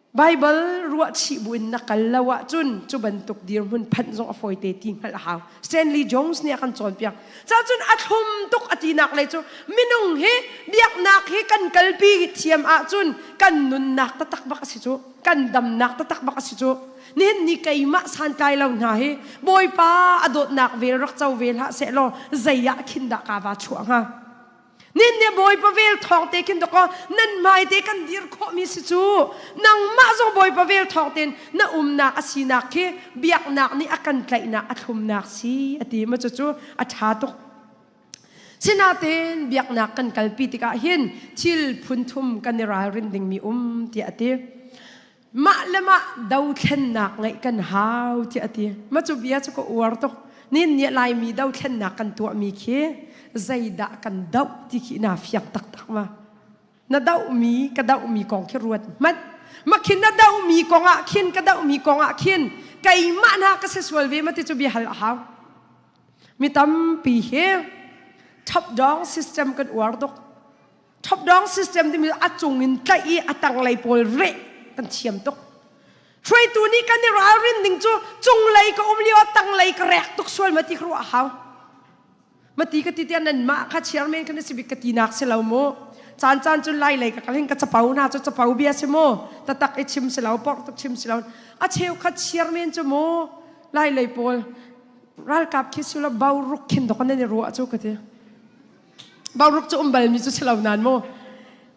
Baibal ruahchih buin na kal lo ahcun cu bantuk dirhmun phanh zong a fawite ti hngalh a hau. Stanley Jones nih a kan cawnpiak. Cacun a thlum tuk a tinak lei cu minung hi biaknak hi kan kalpi thiam ahcun kan nunnak taktak bak a si cu. Kan damnak taktak bak a si cu. Nihin ni keimah santlai lo hna hi Bawipa a dawtnak vel rak co ve hlah sehlaw zei ah khin dah ka va chuah hnga? Nin nih Bawipa vel thawng te khin dakaw nan hmai te kan dir khawhmi si cu nangmah zong Bawipa vel thawng tein na umnak a sinak khi biaknak nih a kan tlaihnak a thlumnak si a ti ma cucu a ṭha tuk. Sinain biaknak kan kalpi tikah hin thil phun thum kan i ralrin dingmi um tiah a ti. Mah le mah dothlennak ngeih kan hau tiah a ti. Mah cu bia cu ka uar tuk. Nin nih Laimi dothlennak kan tuahmi khi zeidah kan doh ti khi naa fiang taktak ma. Na dohmi ka dohmi kong khi ruat hmanh. Mah khin na dohmi kong ah khin ka dohmi kong ah khin keimah hna ka si sual ve ma ti cu bia hal a hau. Mi tampi hi top down system kan uar tuk. Top down system timi a cung in tlaih i a tanglei pawl reh kan thiam tuk. Hruaitu nih kan i ralrin ding cu cunglei ka um lio ah tanglei ka rek tuk sual ma ti ka ruah a hau. Ma ti ka ti tiah nanmah kha chairman kan si bik ka ti nak si lo mu. Caan caan cun lai lei ka kal hin ka capo hna cu capo bia si mu. Tatak i chim si lo, porh tuk chim si lo. A cheukhat chairman cu mu lai lei pawl ralkap khi si lo boruk khin dok nan i ruah cu ka ti. Boruk cu um balmi cu si lo nan mu.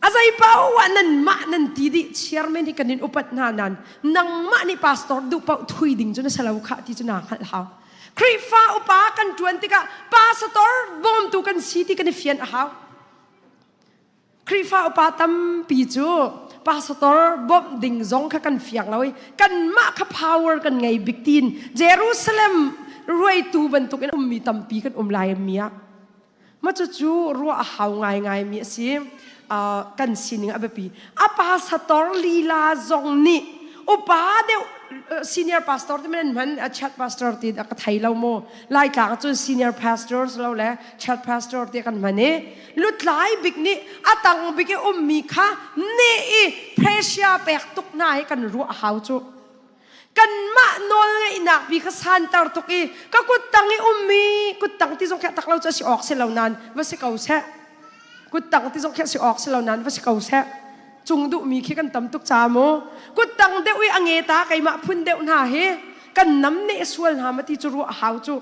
A zei paoh ah nanmah nan ti dih chairman hi kan in upat hna nan nangmah nih pastor duh paoh thui ding cu na si lo khah ti cu naa hngalh hau. Khrihfa upa kan ṭuan tikah pastor bawmtu kan si ti kan i fian a hau. Khrihfa upa tampi cu pastor bawmh ding zong kha kan fiang lo i kanmah kha power kan ngei bik tiin Jerusalem ruaitu bantukin ummi tampi kan um lai mi ah Ma cucu ruah a hau ngaingaimi a si. Uh, kan sining a biapi. A pastor lila zong nih upa deuh senior pastor ti men hman a chat pastor ti ka thei lo mu laitlang cun senior pastors lo le chat pastor ti kan hman i lutlai bik nih a tang bik i ummi kha ne i pressure pek tuk hna hi kan ruah hau cu kanmah nawlngeihnak bi kha santer tuk i ka kuttang i ummi kuttang ti zong khi tak lo cu a si awk si lo nain va si ko seh kuttang ti zong khi a si awk si lo nain va si ko seh cung duhmi khi kan tam tuk ca mu kuttang deuh i a nge ta keimah phun deuh hna hi kan nam ne sual hna ma ti cu ruah hau cu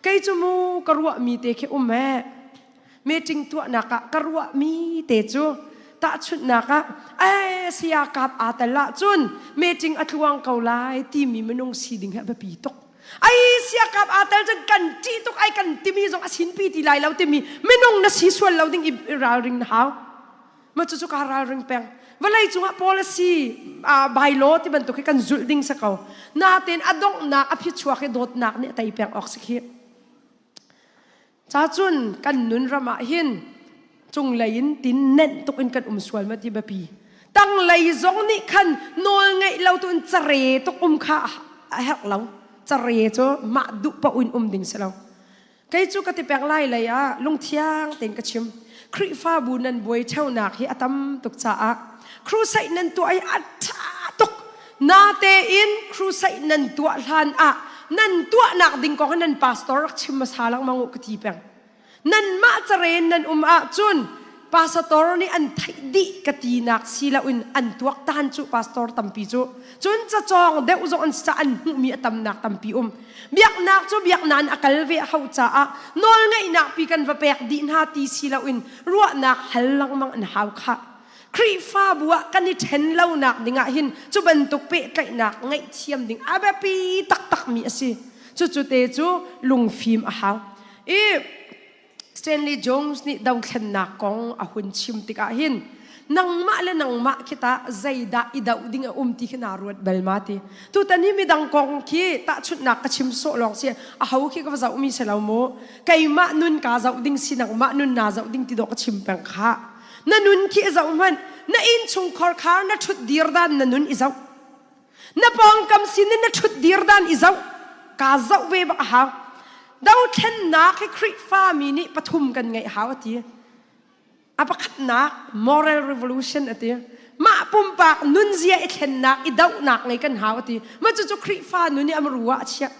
kei cu mu ka ruahmi te khi um eh meeting tuahnak ah ka ruahmi te cu tahchunhnak ah eh saya kap aa tel ahcun meeting a tluang ko lai timi minung si ding hi a biapi tuk ai sia kap aa tel cun kan ṭih tuk ai kan timi zong a sinpi ti lai lo timi minung na si sual lo ding i ralring na hau ma cucu ka ralring peng vawlei cungah policy bylaw ti bantuk hi kan zulh ding si ko natein a donghnak a phichuak hi dawtnak nih a tei peng awk si khi Cacun kan nun ram ah hin cunglei in tin nenh tuk in kan um sual ma ti biapi. Tanglei zong nih khan nawl ngeih lo tu in care tuk um kha a herh lo. Care cu mah duh paoh in um ding si lo. Kei cu ka ti peng lai lei ah lungthiang tein ka chim. Khrihfabu nan buai ṭheunak hi a tam tuk caah crusade nan tuah hi a ṭha tuk. Natein crusade nan tuah hlan ah nan tuahnak ding kong nan pastor rak chim hmasa lengmang u ka ti peng. Nanmah caren nan um ahcun pastor nih an theih dih ka tinak si loin an tuaktan cu pastor tampi cu. Cun cacawng deuh zong an si caah an hmuhmi a tamnak tampi um. Biaknak cu biaknak in a kal ve a hauh caah nawlngeihnak pi kan va pek dih hna ti si loin ruahnak hal lengmang an hau khah. Khrihfabu ah kan i ṭhen lonak ding ah hin cu bantuk pehtlaihnak ngaihthiam ding a biapi taktakmi a si. Cucu te cu lungfim a hau. I Stanley Jones nih dothlennak kong a hun chim tikah hin nangmah le nangmah khi tah zeidah i doh ding a um ti khi naa ruat bal ma ti. Tutan hi midang kong khi tahchunhnak ka chim sawh lawng si a ho khi ka va zohmi si lo mu. Keimah nun kaa zoh ding si nangmah nun naa zoh ding ti dawh ka chim peng kha. Na nun khi i zoh hmanh. Na innchungkhar kha na ṭhut dir dan na nun i zoh. Na pawngkam sin in na ṭhut dir dan i zoh. Kaa zoh ve bak a hau. Dothlennak hi Khrihfa mi nih pathum kan ngeih hau a ti. A pakhatnak moral revolution a ti. Mah pumpak nunzia i thlennak, i dohnak ngei kan hau a ti. Mah cucu Khrihfa nun i amru ah a chiah.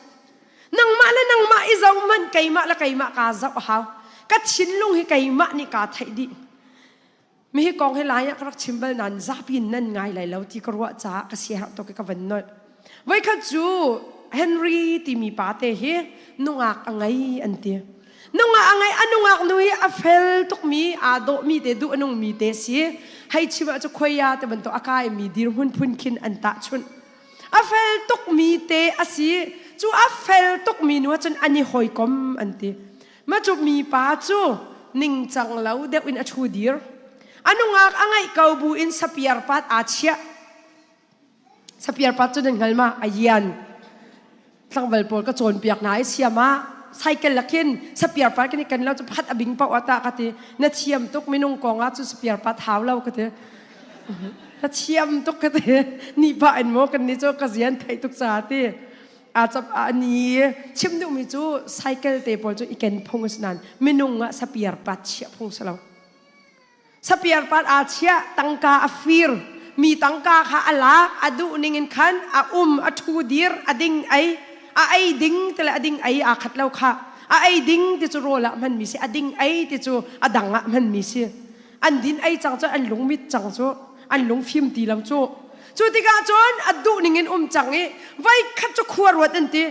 Nangmah le nangmah i zoh hmanh keimah le keimah kaa zoh a hau. Ka thinlung hi keimah nih kaa theih dih. Mi hi kong hi lai ah ka rak chim bal nain zapi in nan ngai lai lo ti ka ruah caah ka siaherh tuk i ka van nolh. Voikhat cu Henry timi pa te hi nungak a ngei an ti. Nungak a ngei a nungak nu hi a fel tukmi aa dawhmi te duh a nungmi te si. Hei chim ah cu khuaia te bantuk a kaimi dirhmun phun khin an tahchunh. A fel tukmi te a si. Cu a fel tukmi nu ahcun an i hawikom an ti. Ma cu mipa cu ningcang lo deuh in a ṭhu dir. A nungak a ngaih ko bu in sapiar pat aa chiah. Sapiar pat cu nan hngal ma? A ian. Tlangval pawl ka cawnpiak hna i siam ah cycle lakin sapiar pat kan i ken lo cu pakhat a bing paoh ah tah ka ti. Na thiam tuk minung kong ah cu sapiar pat hau lo ka ti. Na thiam tuk ka ti. Nih pah in maw kan nih cu ka zian theih tuk caah ti. Aa cap a ni chim duhmi cu cycle te pawl cu i ken phung a si nain minung ah sapiar pat chiah phung si lo. Sapiar pat aa chiah tangka a fir mi tangka kha a lak a duh ning in khan a um a ṭhu dir a ding ei a ei ding ti le a ding ei aa khat lo kha a ei ding ti cu rawl ah hmanmi si a ding ei ti cu a dang ah hmanmi si an din ei cang cu an lungmit cang cu an lungfim ti lo cu cu tikah cun a duh ning in um cang i voi khat cu khua ruat an ti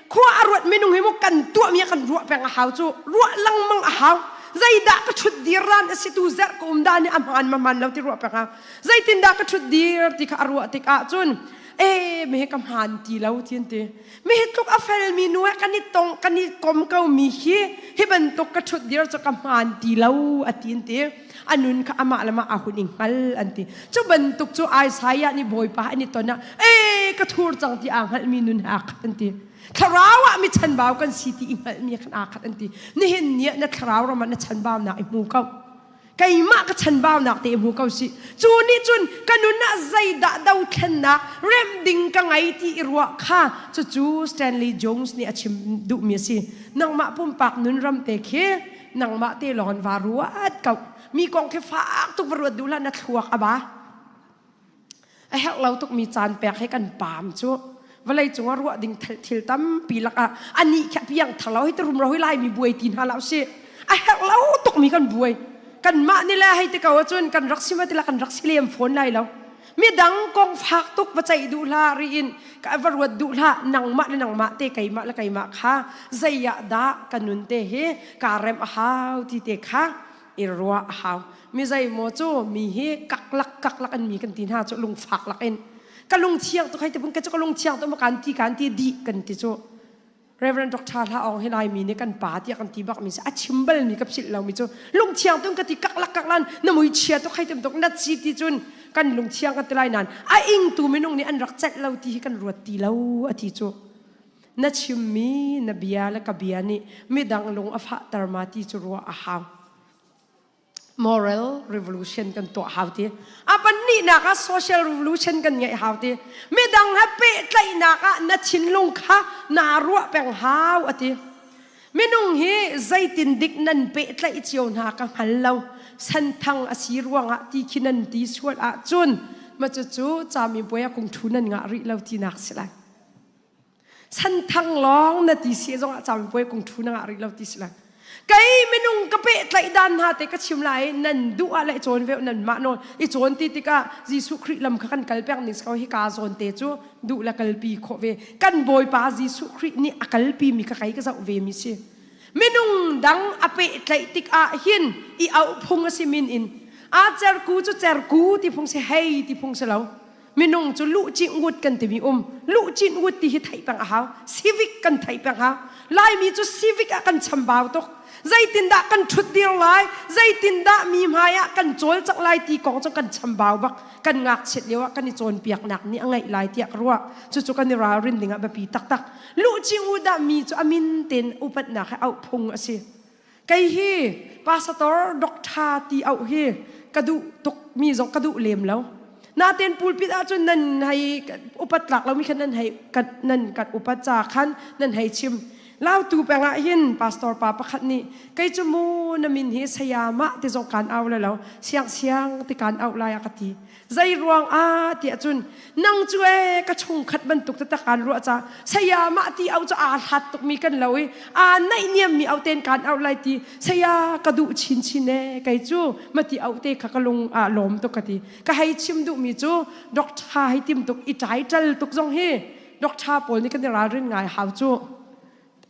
khua a ruat minung hi mu kan tuahmi kan ruah peng a hau cu ruah lengmang a hau zeidah ka ṭhut dir ran a si tu zerh ka um dah nih a hmaan ma hmaan lo ti ruah peng hau zeitindah ka ṭhut dir ti kha a ruah tikah cun e me ka hmaan ti lo ti an ti mi hi tluk a felmi nu he kan i tong kan i kom ko mi hi hi bantuk ka ṭhut dir cu ka hmaan ti lo a ti an ti a nun kha amah le mah a hun i hngal an ti cu bantuk cu Isaiah nih Bawipa an i ton ah e ka thur cang ti aa hngalhmi nun he aa khat an ti thlarau ah mi chanbau kan si ti i hngalhmi khan aa khat an ti nihin ni ah na thlarau ram ah na chanbaunak i hmu ko keimah ka chanbaunak te hmu ko si cu nih cun ka nun ah zeidah dothlennak remh ding ka ngei ti i ruah kha cucu Stanley Jones nih a chim duhmi a si nangmah pumpak nun ram te khi nangmah te lawng in va ruat ko mi kong khi fak tuk va ruat duh hlah na thluak a ba A herh lo tukmi caan pek he kan paam cu vawlei cungah ruah ding thil tampi lakah anih khi a piang thar lo hei ti rumro hi Laimi buai ti hna hlah usih. A herh lo tukmi kan buai. Kanmah nih le hei ti ko ahcun kan rak si ma ti la kan rak si lem fawn lai lo. Midang kong fak tuk va ceih duh hlah ri in ka va ruat duh hlah nangmah le nangmah te keimah le keimah kha zei ah dah ka nun te hi kaa rem a hau ti te kha i ruah a hau mi zeimaw cu mi hi kaklak kaklak an mi kan ti hna cu lungfak lak in ka lung thiang tuk hei ti ka cu ka lung thiang tuk ma kan ti kan ti dih kan ti cu Reverend Dr. Hla Aung hi Laimi nih kan pa tiah kan ti bak mi si a chim bal mi ka philh lo mi cu lungthiang tung ka ti kaklak kaklan na mui chia tuk hei tum tuk na si ti cun kan lungthiang kan ti lai nan a ingtu minung nih an rak celh lo ti hi kan ruat ti lo a ti cu na chimmi na bia le ka bia nih midang lung a fahter ma ti cu ruah a hau moral revolution kan tuah hau ti a pahnihnak ah social revolution kan ngeih hau ti midang he pehtlaihnak ah na thinlung kha naa ruah peng hau a ti minung hi zeitin dik nan pehtlaih cio hna ka hngal lo santhang a si ruangah ti khi nan ti sual ahcun ma cucu camibuai ah kung thu nan ngah rih lo tinak si lai Santhang lawng na ti si zongah camipuai kung thu na ngah rih lo ti si lai. Kei minung ka pehtlaih dan hna te ka chim lai nan duh ah le cawn ve nan mah nawl i cawn ti tikah Jesuh Khrih lam kha kan kal peng ning si ko hi ka zawn te cu duh le kalpi khawh ve kan Bawipa Jesuh Khrih nih a kalpi mi kha kei ka zoh ve mi si minung dang a pehtlaih tikah hin i auh phung a si min in. A cerku cu cerku ti phung si hei ti phung si lo. Minung cu luh cih ngut kan timi um. Luh cih ngut ti hi theih peng a hau. Civic kan theih peng hau. Laimi cu civic ah kan chambau tuk. Zeitindah kan ṭhut dir lai, zeitindah mi hmai ah kan cawlcangh lai ti kong cu kan chambau bak. Kan ngakchiat lio ah kan i cawnpiaknak nih a ngeih lai tiah ka ruah. Cucu kan i ralrin ding ah biapi taktak. Luh cih ngut dah mi cu a min tein upatnak he auh phung a si. Kei hi pastor doctor ti auh hi ka duh tuk mi zong ka duh lem lo. Natin pulpit ahcun nan hei upat tlak lomi khan nan hei nan kan upat ca khan nan hei chim. Lautu peng ah hin pastor pa pakhat nih kei cu mu na min hi sayamah ti zong kaan au le lo siang siang ti kaan auh lai a ka ti. Zei ruang ah tiah cun nang cu e ka chungkhat bantuk taktak aan ruah ca saya mah ti au cu aa hlat tukmi kan lo i aa naih niammi au ten kaan au lai ti saya ka duh chinchin e kei cu ma ti au te kha ka lung ah lawm tuk ka ti ka hei chim duhmi cu doctor hei tim tuk i title tuk zong hi doctor pawl nih kan i ralrin ngai hau cu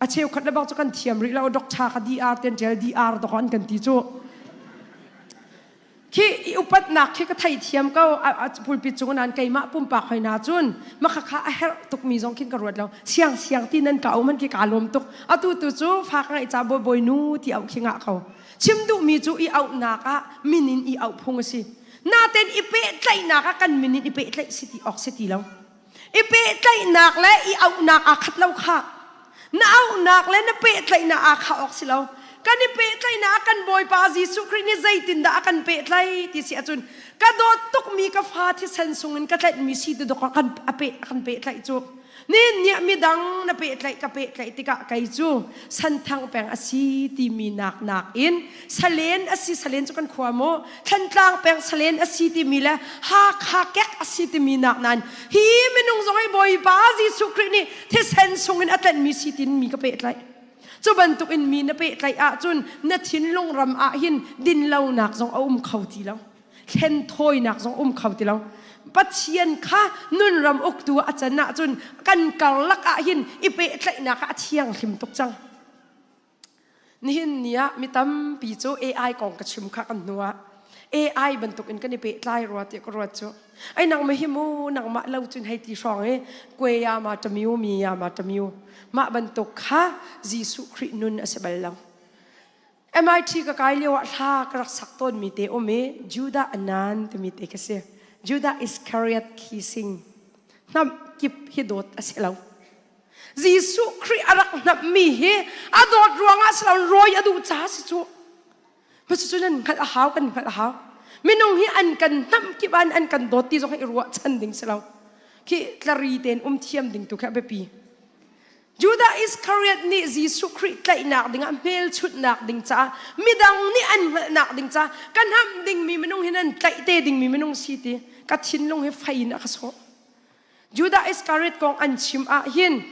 a cheukhat le bang cu kan thiam rih lo doctor ka DR ten ṭel DR to an kan ti cu Khi i upatnak khi ka theithiam ko pulpit cung nan keimah pumpak hoi na cun makhakha a herh tukmi zong khin ka ruat lo siang siang ti nan ka um han khi ka lawm tuk atu tu cu fa ka ngeih ca bawi bawi nu ti auh khi ngah ko chim duhmi cu i auhnak ah min in i auh phung a si naten i pehtlaihnak ah kan min in i pehtlaih si ti awk si ti lo i pehtlaihnak le i auhnak aa khat lo kha na auhnak le na pehtlaihnak aa khah awk si lo kan i pehtlaihnak ah kan Bawipa Jesuh Khrih nih zeitindah a kan pehtlaih ti si ahcun ka dawt tukmi ka fa thisen sungin ka tlaihmi si ti dawk kan a peh kan pehtlaih cu Nin nih midang na pehtlaih ka pehtlaih tikah kei cu santhang peng a si timi nak nakin Salen a si Salen cu kan khua mu Thlantlang peng Salen a si timi le Hakha kek a si timi nak nain hi minung zong hi Bawipa Jesuh Khrih nih thisen sungin a tlenhmi si tin mi ka pehtlaih. Cu bantuk in mi na pehtlaih ahcun na thinlung ram ah hin dinlonak zong a um kho ti lo. Hlenthawinak zong um kho ti lo. Pathian kha nunram uktu a can ahcun kan karlak ah hin i pehtlaihnak ah a thianghlim tuk cang. Nihin ni ah mi tampi cu AI kong ka chim kha kan hnu ah AI bantuk in kan i pehtlai rua ti ka ruat cu. Ai nang ma hi mu nangmah lo cun hei ti hrawng i kwe ya ma tamiu mi ya ma tamiu mah bantuk kha Jesuh Khrih nun a si bal lo. MIT ka kai lio ah hla ka rak sak tawn mi te um i Judah Anan timi te ka si. Judah Iscariot kissing. Hnam kip hi dawt a si lo. Jesuh Khrih a rak hnamhmi hi a dawt ruangah si lo rawi a duh ca si cu. Cucu nan hngalh a hau kan hngalh a hau. Minung hi an kan hnamh kip an an kan dawt ti zong hi i ruahchan ding si lo. Khi tlari tein um thiam ding tu khi a biapi. Judah Iscariot nih Jesuh Khrih tlaihnak dingah hmelchunhnak ding caah midang nih an hngalhnak ding caah ka hnamh dingmi minung hi nan tlaih te dingmi minung si ti ka thinlung hi fei in a ka sawh. Judah Iscariot kong an chim ah hin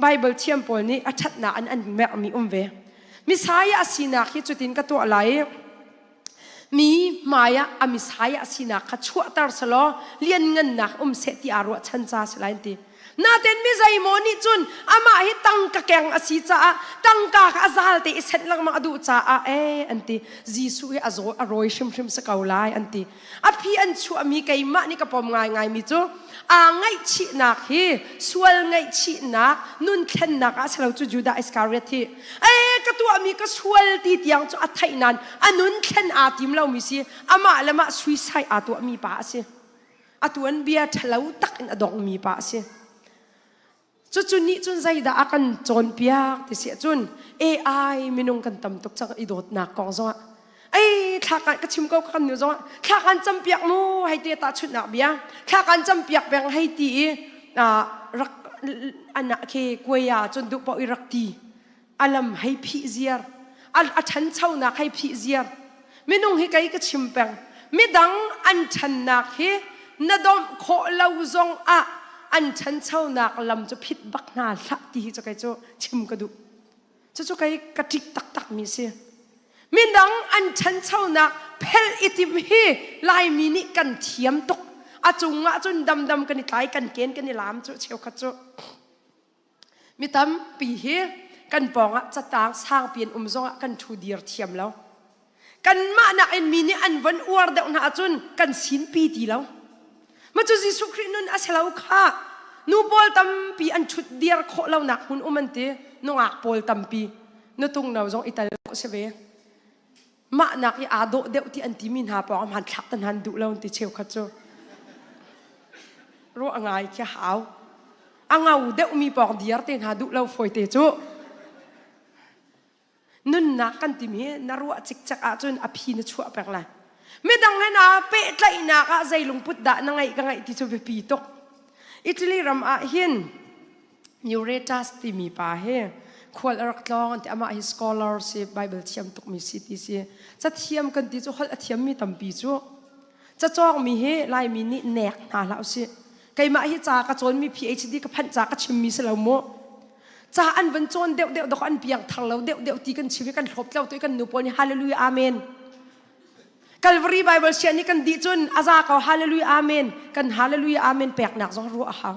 Bible thiam pawl nih a ṭhatnak an an merhmi um ve. Messiah sinak hi cutin ka tuah lai i mi hmai ah a Messiah sinak kha chuahter selaw lianngannak um seh ti aa ruahchan ca si lai an ti. Naten mi zeimaw nih cun amah hi tangka keng a si caah tangka kha a zal te i senh lengmang a duh caah ee an ti. Jesuh hi a zaw a rawi hrimhrim si ko lai an ti. A phi an chuahmi keimah nih ka pom ngaingaimi cu aa ngaihchihnak hi sual ngaihchihnak nun thlennak ah si lo cu Judah Iscariot hi ee ka tuahmi ka sual ti tiang cu a theih nain a nun thlen aa tim lomi si amah le mah suicide aa tuahmi pa a si a tuanbia ṭhalo tak in a dongmi pa a si Cucu nih cun zeidah a kan cawnpiak ti si ahcun AI minung kan tam tuk cang i dawtnak kong zongah ei thla kan ka chim ko ka kan nu zongah thla kan campiak mu hei ti tahchunhnak bia thla kan campiak peng hei ti i rak ana khi kuaya cun duh paoh i rak ti a lam hei phih ziar a ṭhanchonak hei phih ziar minung hi kei ka chim peng midang an ṭhannak hi na domh khawh lo zong ah an ṭhanchonak lam cu phit bak hna hlah ti hi cu kei cu chim ka duh cucu kei ka ṭih taktak mi si midang an ṭhanchonak phelh i timh hi Laimi nih kan thiam tuk a cungah cun damdam kan i tlai kan ken kan i lam cu cheukhat cu Mi tampi hi kan pawngah catang sangpi an um zongah kan ṭhu dir thiam lo. Kanmah nakin mi nih an von uar deuh hna ahcun kan sinpi ti lo. Ma cu Jesuh Khrih nun a si lo kha. Nu pawl tampi an ṭhut dir khawh lonak hmun um an ti. Nungak pawl tampi. Nutung no zong i tel si ve. Mah nak i aa dawh deuh ti an timi hna pawng hmanthlak te hna an duh lo an ti cheukhat cu. Ruah ngai khi hau. A ngau deuhmi pawng diar te hna duh lo fawi te cu. Nunnak kan timi hi na ruah cikcek ahcun a phi na chuah peng lai. Midang he naa pehtlaihnak ah zei lungput dah na ngeih ka ngeih ti cu biapi tuk. Italy ram ah hin Euretas timi pa hi khual a rak tlawng an ti amah hi scholar si Bible thiam tukmi si ti si cathiam kan ti cu holh a thiammi tampi cu cacawngmi hi Laimi nih nek hna hlah usih keimah hi ca ka cawnmi PhD ka phanh ca ka chimmi si lo mu ca an van cawn deuh deuh dok an piang thar lo deuh deuh ti kan chim i kan hlawp tlo tu i kan nu pawl nih hallelujah amen Calvary Bible sian nih kan dih cun a za ko hallelujah amen kan hallelujah amen peknak zong ruah a hau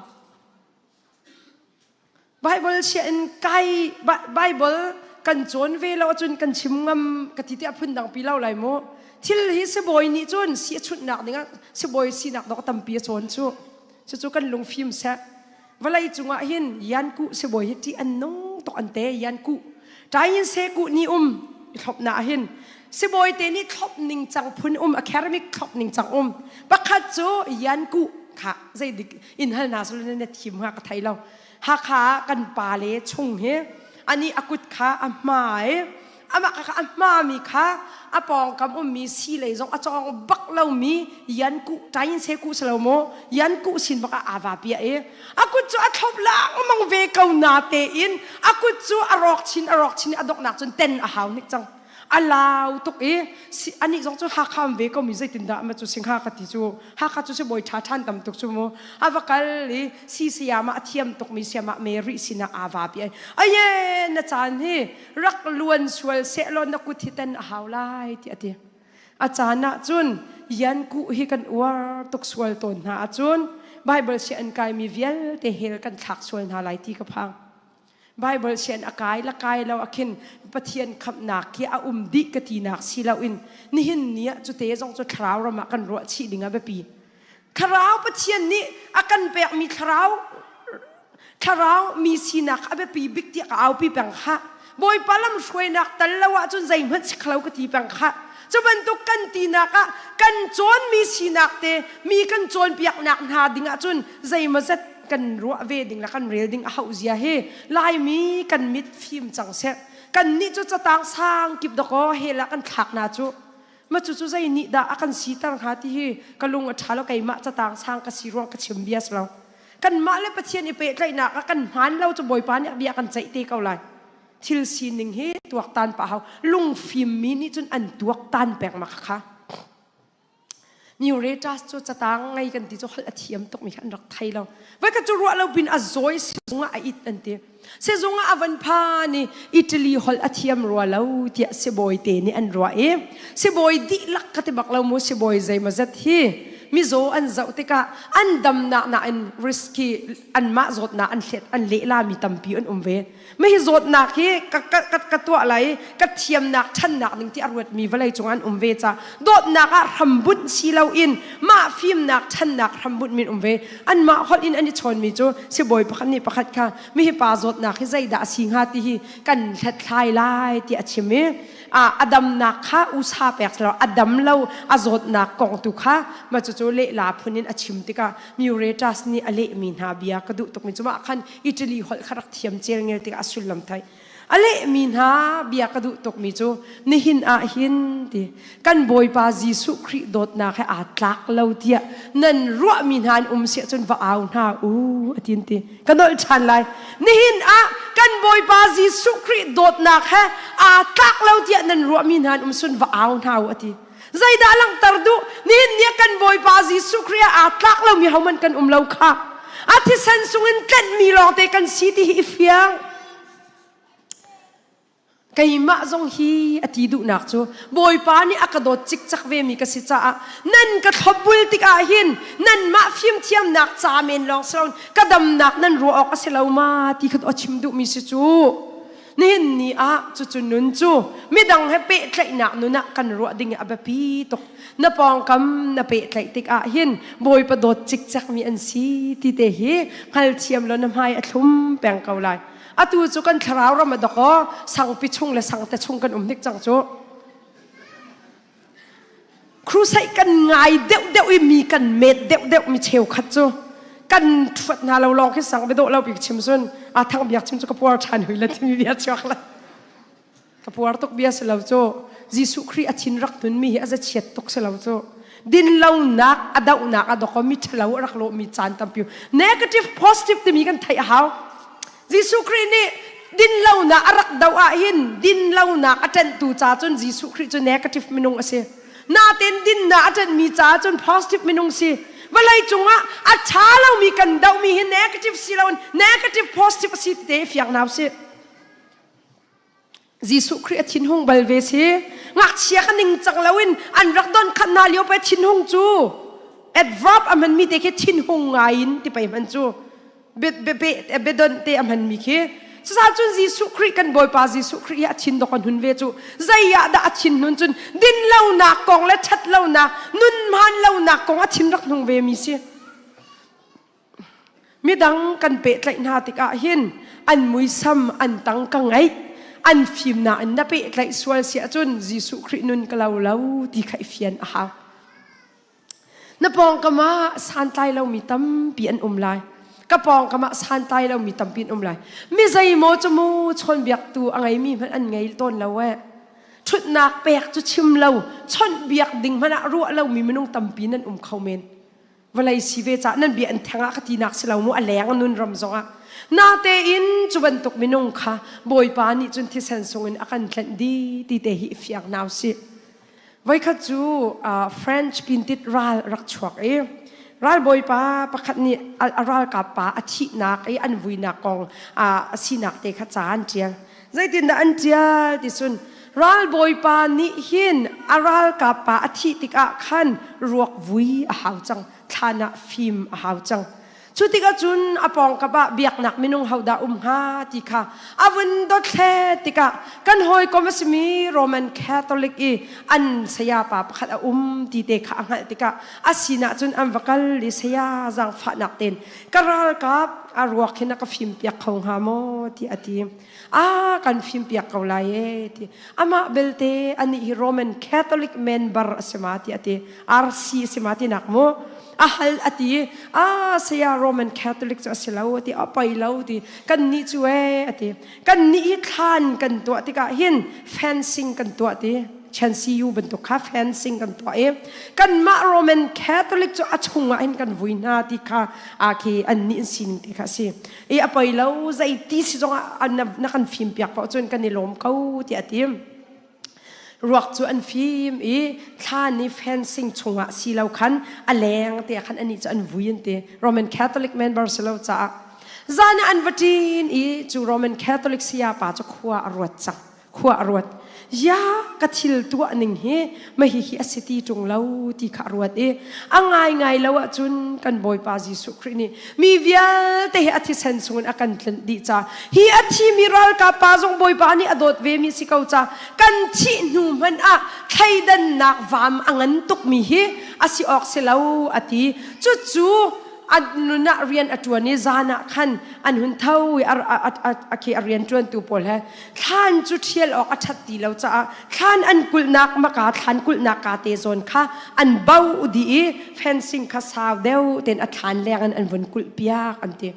Bible chia in kai Bible kan cawn ve lo ahcun kan chim ngam ka ti tiah phundang pi lo lai mu. Thil hi sibawi nih cun si a chunhnak dingah sibawi sinak dawk tampi a cawn cu. Cucu kan lungfim seh. Vawlei cungah hin yankuh sibawi hi ṭih an nung tuk an te yankuh. Ṭain se kuh ni um i thlopnak ah hin sibawi te nih thlop ning cang phun um academic thlop ning cang um. Pakhat cu yankuh kha zeidik in hal hna selaw na thim hnga ka thei lo Hakha ah kan pa le chung hi ani a kut kha a hma i amah kha a hmami kha a pawngkam ummi si lei zong a cawng bak lomi yan ku tain se ku selo mu yan ku sin bak ah ava pia i a kut cu a thlop langmang ve ko na te in a kut cu a rawk chin a rawk chin a donghnak cun ten a hau nik cang a lau tuk i anih zong cu Hakha um ve ko mi zeitindah ma cu singha ka ti cu Hakha cu sibawi ṭha ṭhan tam tuk cu mu a va kal i si sayama a thiam tuk mi sayama Mary sinah aa va pi ai aye na caan hi rak luan sual sehlaw na kut hi ten a hau lai ti a ti a caan ah cun yan kuh hi kan uar tuk sual tawn hna ahcun Bible si an kaimi vialte hell kan thlak sual hna lai ti ka phang Bible sian a kai la kai lo akhin Pathian khamhnak khi a um dih ka tinak si loin nihin ni ah cute zong cu thlarau ram ah kan ruah chih ding a biapi. Thlarau Pathian nih a kan pekmi thlarau thlarau mi sinak a biapi bik tiah ka aupi peng kha. Bawipa lam hruainak tal lo ahcun zeihmanh si kho ka ti peng kha. Cu bantuk kan tinak ah kan cawnmi sinak te mi kan cawnpiaknak hna ding ahcun zeimawzat kan ruah ve ding le kan rel ding a hauh zia hi Laimi kan mit fim cang seh. Kan nih cu catang sang kip dakaw hell ah kan thlak na cu. Ma cu cu zei nih dah a kan siter hnga ti hi ka lung a ṭha lo keimah catang sang ka si ruang ka chim bia si lo. Kanmah le Pathian i pehtlaihnak ah kan hmaan lo cu Bawipa nih a bia kan ceih te ko lai. Thil sining hi tuaktan pah hau. Lungfim mi nih cun an tuaktan peng ma kha. Muratus cu catang ngei kan ti cu holh a thiam tukmi kha an rak thei lo. Voikhat cu ruah lo pin a zawi sizung ah a it an ti. Sizung ah a van phan i Italy holh a thiam rua lo tiah sibawi te nih an ruah i sibawi dihlak ka ti bak lo mu sibawi zeimawzat hi mizaw an zoh tikah an damnak nain risky anmah zawtnak an hlet an lehlami tampi an um ve. Mah hi zawtnak hi ka, ka, ka, ka tuah lai ka thiamnak ṭhannak ding ti a ruatmi vawlei cung an um ve ca dawtnak ah hrambunh si loin mah fimnak ṭhannak hrambunh min um ve anmah holh in an i chawnmi cu sibawi pakhat nih pakhat kha mi hi pa zawtnak hi zeidah a si hnga ti hi kan hlathlai lai ti a chim i a damnak kha usa pek lo a dam lo a zawtnak kong tu kha ma cucu lehla phun in a chim tikah Muratus nih a lehmi hna bia ka duh tukmi cu mah khan Italy holh kha rak thiam celngel tikah a sullam thai a lehmi hna bia ka duh tukmi cu nihin ah hin ti kan Bawipa Jesuh Khrih dawtnak he aa tlak lo tiah nan ruahmi hna an um siah cun va au hna u a tin ti ka nolh ṭhan lai nihin ah kan Bawipa Jesuh Khrih dawtnak he aa tlak lo tiah nan ruahmi hna an um sun va au hna u a ti Zeidah langhter duh? Nihin ni ah kan Bawipa Jesuh Khrih ah aa tlak lomi hohmanh kan um lo kha. A thisen sungin tlenhmi lawngte kan si ti hi i fiang. Keimah zong hi a ti duhnak cu Bawipa nih a ka dawt cikcek vemi ka si caah nan ka thlopbul tikah hin nanmah fimthiamnak ca men lawng si loin ka damnak nan ruah awk a si lo ma ti kha a chim duhmi si cu. Nihin ni ah cucu nun cu midang he pehtlaihnak nun ah kan ruah ding a biapi tuk. Na pawngkam na pehtlaih tikah hin Bawipa dawt cikcek mi an si ti te hi hngalthiam law na hmai a thlum peng ko lai. Atu cu kan thlarau ram a dok aw sangpi chung le sangte chung kan um hnik cang cu. Crusade kan ngai deuh deuh i mi kan met deuh deuh mi cheukhat cu kan thuat hna lo lawng khi sang bedawh lo bik chim cun a thang biak chim cu ka puar ṭhan hui la timi bia chuak la ka puar tuk bia si lo cu Jesuh Khrih a thin rak nun mi hi a za chiat tuk si lo cu din lonak a dohnak a dok mi ṭhalo a rak lawh mi caan tampi negative positive timi kan theih a hau Jesuh Khrih nih dinlonak a rak doh ah hin dinlonak a ṭanhtu ca cun Jesuh Khrih cu negative minung a si. Natin dinnak a ṭanhmi ca cun positive minung si. Vawlei cungah a ṭha lomi kan dohmi hi negative si loin negative positive a si te fiang nau si. Jesuh Khrih a thinhung bal ve si. Ngakchia ka ningcang loin an rak don khat hna lio pe thinhung cu adverb a hmanmi te khi thinhung ngai in ti pei hman cu biadon te a hmanmi khi cucaah cun Jesuh Khrih kan Bawipa Jesuh Khrih hi a thin dok an hun ve cu zei ah dah a thin nun cun din lonak kong le ṭhat lonak nun hmaan lonak kong a thin rak hnung ve mi si Midang kan pehtlaih hna tikah hin an muisam an tang ka ngeih an fimnak in na pehtlaih sual si ahcun Jesuh Khrih nun ka lo lo ti kha i fian a hau. Na pawngkam ah santlai lomi tampi an um lai. Ka pawngkam ah santlai lomi tampi an um lai. Mi zeimaw cu mu chawnbiaktu a ngeimi hmanh an ngei tawn lo eh. Ṭhutnak pek cu chim lo, chawnhbiak ding hmanh ah ruah lomi minung tampi nan um kho men. Vawlei si ve cah nan bia an theng ah ka tinak si lo mu a leng nun ram zongah. Natein cu bantuk minung kha Bawipa nih cun thisen sungin a kan tlenh di ti te hi i fiang nau si. Voikhat cu French pintit ral rak chuak i ralbawipa pakhat nih a ralkap pa a thihnak i an vuinak kong a sinak te kha ca an ṭial. Zeitindah an ṭial ti cun ralbawipa nih hin a ralkap pa a thih tikah khan ruak vui a hau cang, thlan ah fim a hau cang. Cu tikah cun a pawngkap ah biaknak minung hodah um hnga ti kha a vun dothlet tikah kan hawikom a simi Roman Catholic i an sayapa pakhat a um ti te kha a hngalh tikah a sinah cun an va kal i saya zaangfahnak tein ka ralkap a ruak hin a ka fimpiak kho hnga maw ti a ti. A kan fimpiak ko lai e ti. Amah belte anih hi Roman Catholic member a si ma ti a ti. RC a si ma ti nak mu. A hal a ti a saya Roman Catholic cu a si lo a ti a poi lo ti kan nih cu e a ti kan nih hi thlan kan tuah tikah hin fencing kan tuah ti Chan CU bantuk kha fencing kan tuah i kanmah Roman Catholic cu a chungah hin kan vui hna ti kha a khi an nih an sining ti kha a si i a poi lo zei ti si zongah na kan fim piak paoh cun kan i lawm ko tiah a ti Ruak cu an fim i thlan i fencing chungah si lo khan a leng te khan anih cu an vui an ti. Roman Catholic member si lo caah. Zan ah an va ṭin i cu Roman Catholic saya pa cu khua a ruat cang. Khua a ruat. Ya ka thil tuah ning hi mahi hi a si ti ṭung lo ti kha a ruat i a ngaingai lo ahcun kan Bawipa Jesuh Khrih nih mi vialte hi a thisen chungin a kan tlinh dih ca hi a thimi ralkap pa zong Bawipa nih a dawt ve mi si ko ca kan thih hnu hmanh ah thleidannak vam a ngan tukmi hi a si awk si lo a ti cucu an nun ah rian a ṭuan i zan ah khan an hun tho i a khi a rian ṭuantu pawl he thlan cu ṭhial awk a ṭhat ti lo caah thlan an kulhnak maka thlan kulhnak ka te zawn kha an bo dih i fencing kha sau deuh tein a thlan leng in an vun kulh piak an ti.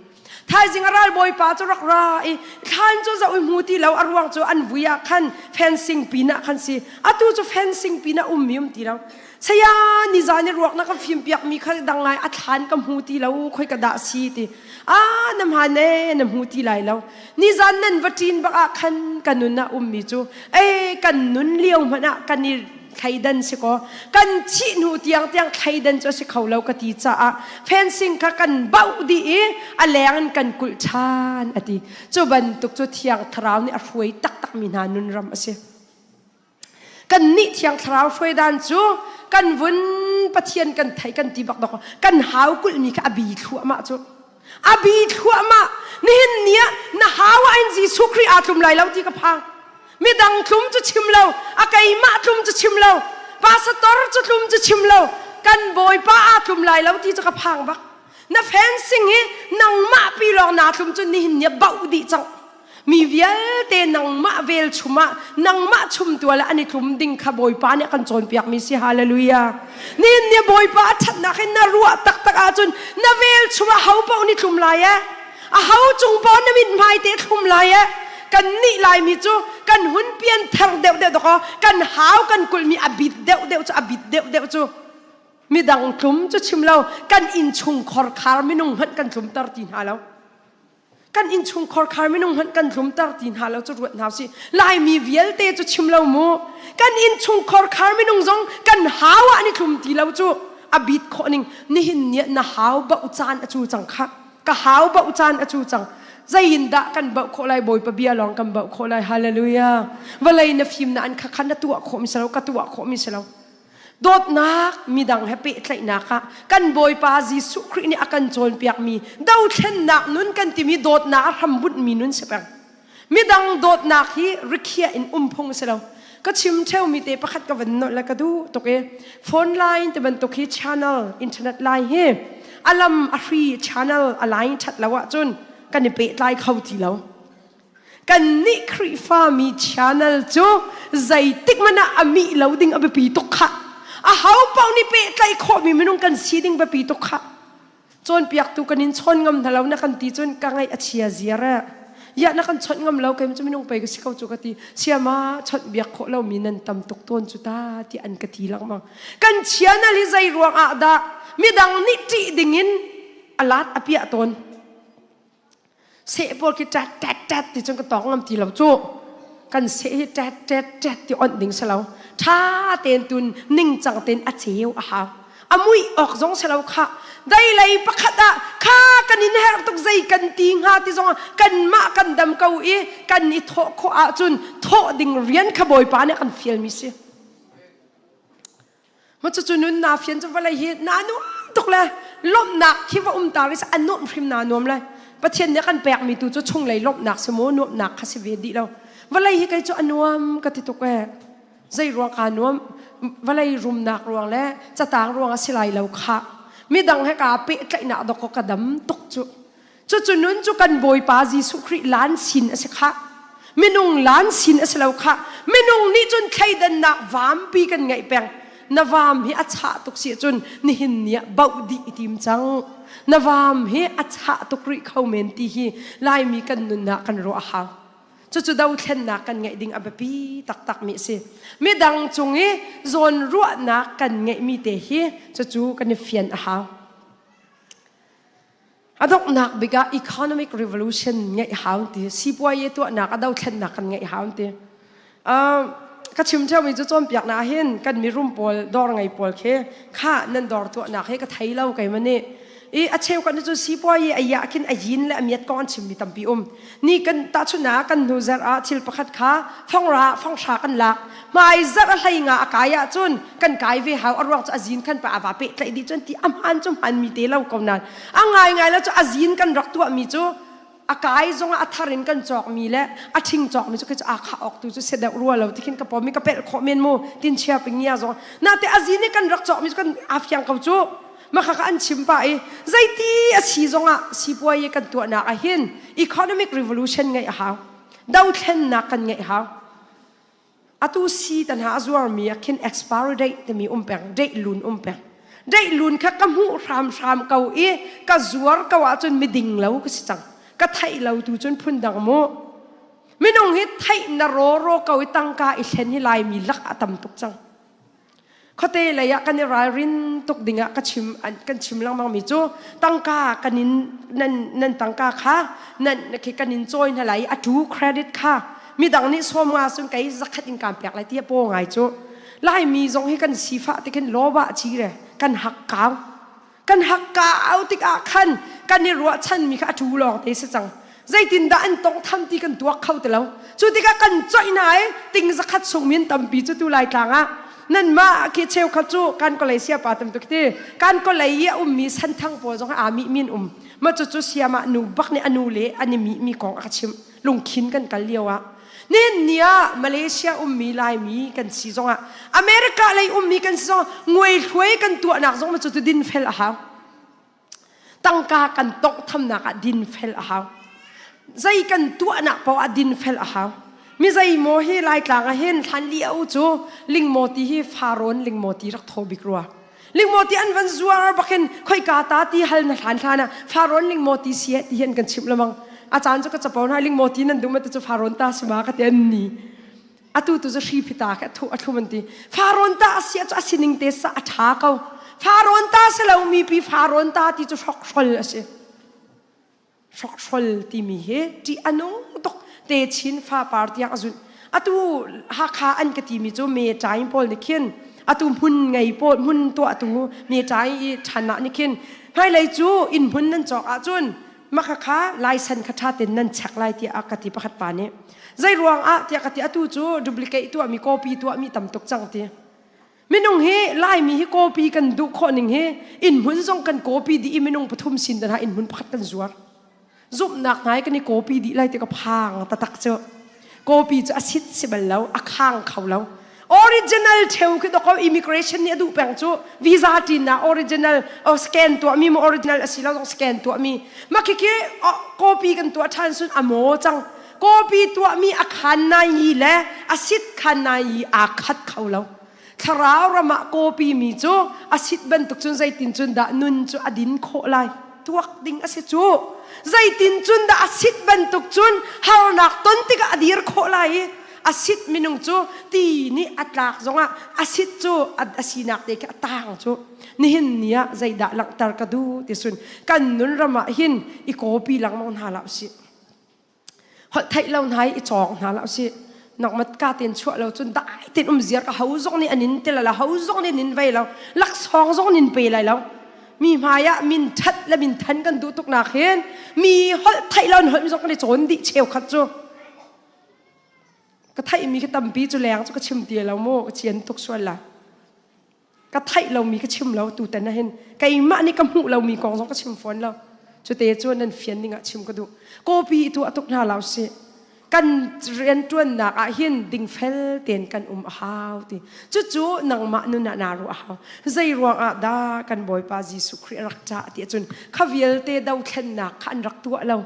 Thaizing a ralbawipa cu rak ra i thlan cu zoh i hmu ti lo a ruang cu an vui ah khan fencing pin ah khan si atu cu fencing pin ah ummi um ti lo saya nizan i ruak na ka fim piak mi kha dang ngai a thlan ka hmu ti lo khoi ka dah si ti a na hman e na hmu ti lai lo nizan nan va ṭin bak ah khan ka nun ah ummi cu e kan nun lio hmanh ah kan i thleidan si kaw kan thih hnu tiang tiang thleidan cu a si kho lo ka ti caah fencing kha kan bauh dih i a leng in kan kulh ṭhan a ti cu bantuk cu thiang thlarau nih a hruai taktak mi hna nun ram a si kan nih thiang thlarau hruai dan cu kan vun pathian kan thei kan ti bak dok kan hau kulh mi kha a bi thluahmah cu. A bi thluahmah. Nihin ni ah na hau ah in Jesuh Khrih aa tlum lai lo ti ka phang. Midang tlum cu chim lo, a keimah tlum cu chim lo, pastor cu tlum cu chim lo, kan Bawipa aa tlum lai lo ti cu ka phang bak. Na fencing hi nangmah pi lawng naa tlum cu nihin ni ah bauh dih cang. Mi vialte nangmah velchum ah nangmah chumtual ah an i tlum ding kha Bawipa nih a kan cawnpiakmi si. Hallelujah. Nihin ni Bawipa a ṭhatnak in na ruah taktak ahcun na velchum ah ho paoh nih tlum lai eh. A ho cung paoh na mithmai te thlum lai eh. Kan nih Laimi cu kan hun pian ther deuh deuh dawkaw kan hau kan kulhmi a bit deuh deuh cu a bit deuh deuh cu midang tlum cu chim lo kan innchung khorkhar minung hmanh kan tlumter ti hna lo. Kan innchungkhar khar minung hmanh kan tlumter ti hna lo cu ruat hna usih. Laimi vialte cu chim lo mu. Kan innchungkhar khar minung zong kan hau ah an i tlum ti lo cu a bit khawh ning nihin ni na hau bauh caan a cu cang kha. Ka hau bauh caan a cu cang. Zei in dah kan bauh khawh lai Bawipa bia lawng kan bauh khawh lai. Hallelujah. Vawlei na fim na an kha khan na tuah khawh mi si lo ka tuah khawh mi si lo. Dawtnak midang he pehtlaihnak ah kan Bawipa Jesuh Khrih nih a kan cawnpiakmi dothlennak nun kan timi dawtnak a hrambunhmi nun si peng. Midang dawtnak hi rikhiah in um phung a si lo. Ka chim ṭheumi te pakhat ka van nolh le ka duh tuk i phone line ti bantuk hi channel internet line hi a lam a hri channel a line ṭhat lo ahcun kan i pehtlai kho ti lo. Kannih Khrihfami channel cu zeitik hmanh ah a mih lo ding a biapi tuk khah. Aho paoh nih pehtlaih khawhmi minung kan si ding biapi tuk khah. Cawnpiaktu kan in chawn ngam hna lo na kan ti cun ka ngaih a chia ziar eh. Ya na kan chawnh ngam lo kei cu minung pei ka si ko cu ka ti. Siama chawnh biak khawh lomi nan tam tuk tawn cu ta ti an ka ti lengmang. Kan channel hi zei ruang ah dah midang nih ṭih ding in a lat a piah tawn. Seh pawl khi ṭat ṭat ṭat ti cun ka tawng ngam ti lo cu. Kan seh hi ṭat ṭat ṭat ti onh ding si lo. Ṭha tein tun ningcang tein a ceu a hau. A muih awk zong si lo khah. Dei lei pakhat ah kha kan in herh tuk zei kan ti hnga ti zong ah kanmah kan dam ko i kan i thawh khawh ahcun thawh ding rian kha Bawipa nih a kan fialmi si. Ma cucu nun naa fian cu vawlei hi naa nuam tuk le lawmhnak khi va um ta ri a nuamh hrim naa nuam lai. Pathian nih a kan pekmi tu cu chunglei lawmhnak si maw nuamhnak kha si ve dih lo. Vawlei hi kei cu a nuam ka ti tuk ee. Zei ruang kaa nuam vawlei rumnak ruang le catang ruang a si lai lo khah. Midang he kaa pehtlaihnak dawk ka dam tuk cu. Cucu nun cu kan Bawipa Jesuh Khrih lan sin a si khah. Minung lan sin a si lo khah. Minung nih cun thleidannak vampi kan ngeih peng. Na vam hi a chah tuk si cun nihin ni ah bauh dih i tim cang. Na vam hi a chah tuk rih kho men ti hi Laimi kan nun ah kan ruah a hau. Cucu dothlennak kan ngeih ding a biapi taktakmi a si. Midang cung i zawnruahnak kan ngeihmi te hi cucu kan i fian a hau. A donghnak bik ah economic revolution ngeih hau ti sipuaye tuahnak a dothlennak kan ngeih hau ti. Ka chim ṭheumi cu cawnpiaknak ah hin kan mirum pawl dawr ngei pawl khi kha nan dawr tuahnak hi ka thei lo keimah nih. I a cheu kan cu sipuaye a yah khin a yin le a miat kong an chimmi tampi um. Ni kan tahchunhnak kan hnu zarh ah thil pakhat kha fongra fonghra kan lak. Hmai zarh a hlei nga a kai ahcun kan kai ve hau a ruang cu a zin khan pa a va pehtlaih dih cun ti a hmaan cu hmaan mi te lo ko nain a ngaingai lo cu a zin kan rak tuahmi cu a kai zongah a thar in kan cawkmi le a ṭhing cawkmi cu khi cu aa khah awk tu cu si deuh rua lo ti khin ka pawm i ka pelh khawh men mu tin chia pingia zong nate a zin i kan rak cawkmi cu kan aa fiang ko cu maka ka an chim pah i zeiti a si zongah sipuai i kan tuahnak ah hin economic revolution ngeih a hau dothlennak kan ngeih hau Atu si tan ha a zuarmi ah khin expiry date timi um peng, date lun um peng. Date lun kha ka hmuh hramhram ko i ka zuar ko ahcun miding lo ka si cang. Ka theih lo tu cun phundang mu. Minung hi theih na rawraw ko i tangka i thlen hi Laimi lak a tam tuk cang. Khuate lei ah kan i ralrin tuk ding ah ka chim kan chim lengmang mi cu tangka kan in nan nan tangka kha nan khi kan in cawi hna lai i a tu credit kha midang nih sawm nga sun kei zakhat in kaan pek lai ti a paw ngai cu Laimi zong hi kan sifah ti khin lawbah chi re kan hak kau kan hakkau tikah khan kan i ruahchanmi kha a ṭu lawng te si cang zeitindah an tawngtham ti kan tuak kho ti lo cu tikah kan coih hna i ting zakhat chung min tampi cu tu lai tlang ah. Nanmah khi cheukhat cu kan kolei siapa tam tuk ti. Kan kolei i a ummi santhang pawl zong aa mih min um. Ma cucu siamah nu bak nih a nu le an i mih mi kong a ka chimh. Lungkhin kan kal lio ah. Nihin ni ah Malaysia ummi Laimi kan si zongah America lei ummi kan si zongah nguai hluai kan tuahnak zong ma cucu dinfel a hau. Tangka kan tonghthamnak ah dinfel a hau. Zei kan tuahnak paoh ah dinfel a hau. Mi zei maw hi Laitlang ah hin hlan lio cu lingmaw ti hi farawn lingmaw ti rak thaw bik rua. Lingmaw ti an van zuar bakin khoika ta ti hal na hlan hlan ah farawn lingmaw ti si ti hi an kan chimh lamang. A caan cu ka capo hna lingmaw ti nan duh ma ti cu farawn ta si ma ka ti an ni. Atu tu cu hri phita kha a thu a thlum an ti. Farawn ta a si cu a sining te sa a ṭha ko. Farawn ta si lo mi pi farawn ta ti cu hrokhrol a si. Hrokhrol timi hi ṭih a nung tuk te chin fa par tiang a zunh. Atu Hakha an ka timi cu me ṭaing pawl nih khin atu hmun ngei pawl hmun tuahtu me ṭaing i ṭhan ah nih khin hmailei cu inn hmun nan cawk ahcun maka kha laisan kha ṭha tein nan check lai tiah a ka ti pakhat pa nih. Zei ruang ah tiah ka ti atu cu duplicate tuahmi copy tuahmi tam tuk cang ti. Minung hi Laimi hi copy kan duh khawh ning hi inn hmun zong kan copy dih i minung pathum sin dan ha inn hmun pakhat kan zuar. Zumhnak ngai kan i copy dih lai ti ka phang tatak cu. Copy cu a sit si bal lo, a khang kho lo. Original theu khi doko immigration nih a duh peng cu visa tin na original o scan tuahmi mo original a si lo zong scan tuahmi ma khi khi copy kan tuah ṭhan sun a maw cang copy tuahmi a khan nai yi le a sit khan nai yi aa khat kho lo thlarau ram ah copy mi cu a sit bantuk cun zeitin cun dah nun cu a din khawh lai tuak ding a si cu zeitin cun dah a sit bantuk cun harnak ton tikah a dir khawh lai i a sit minung cu ti nih a tlak zongah a sit cu a sinak te khi a tang cu nihin ni ah zeidah langhter ka duh ti sun kan nun ram ah hin i copy lengmang hna la usih holh theih lo hna i cawng hna la usih nakmat ka ten chuah lo cun dai ten um ziar ka ho zong nih anin te la ho zong nih nin vei lo laksawng zong nin pe lai lo mi hmai ah min that le min than kan duh tuk nak hin mi holh theih lo holh mi zong kan i cawn dih cheukhat cu Ka theihmi khi tampi cu leng cu ka chim ti lo mu, ka cian tuk sual la. Ka theih lomi ka chim lo tutan ah hin keimah nih ka hmuh lomi kong zong ka chim fawn lo. Cute cu nan fian ding ah chim ka duh. Kawpi i tuah tuk hna lo sih. Kan rianṭuannak ah hin dingfel tein kan um a hau ti. Cucu nangmah nun ah naa ruah a hau. Zei ruang ah dah kan Bawipa Jesuh Khrih a rak cah ti ahcun kha vialte dothlennak kha an rak tuah lo.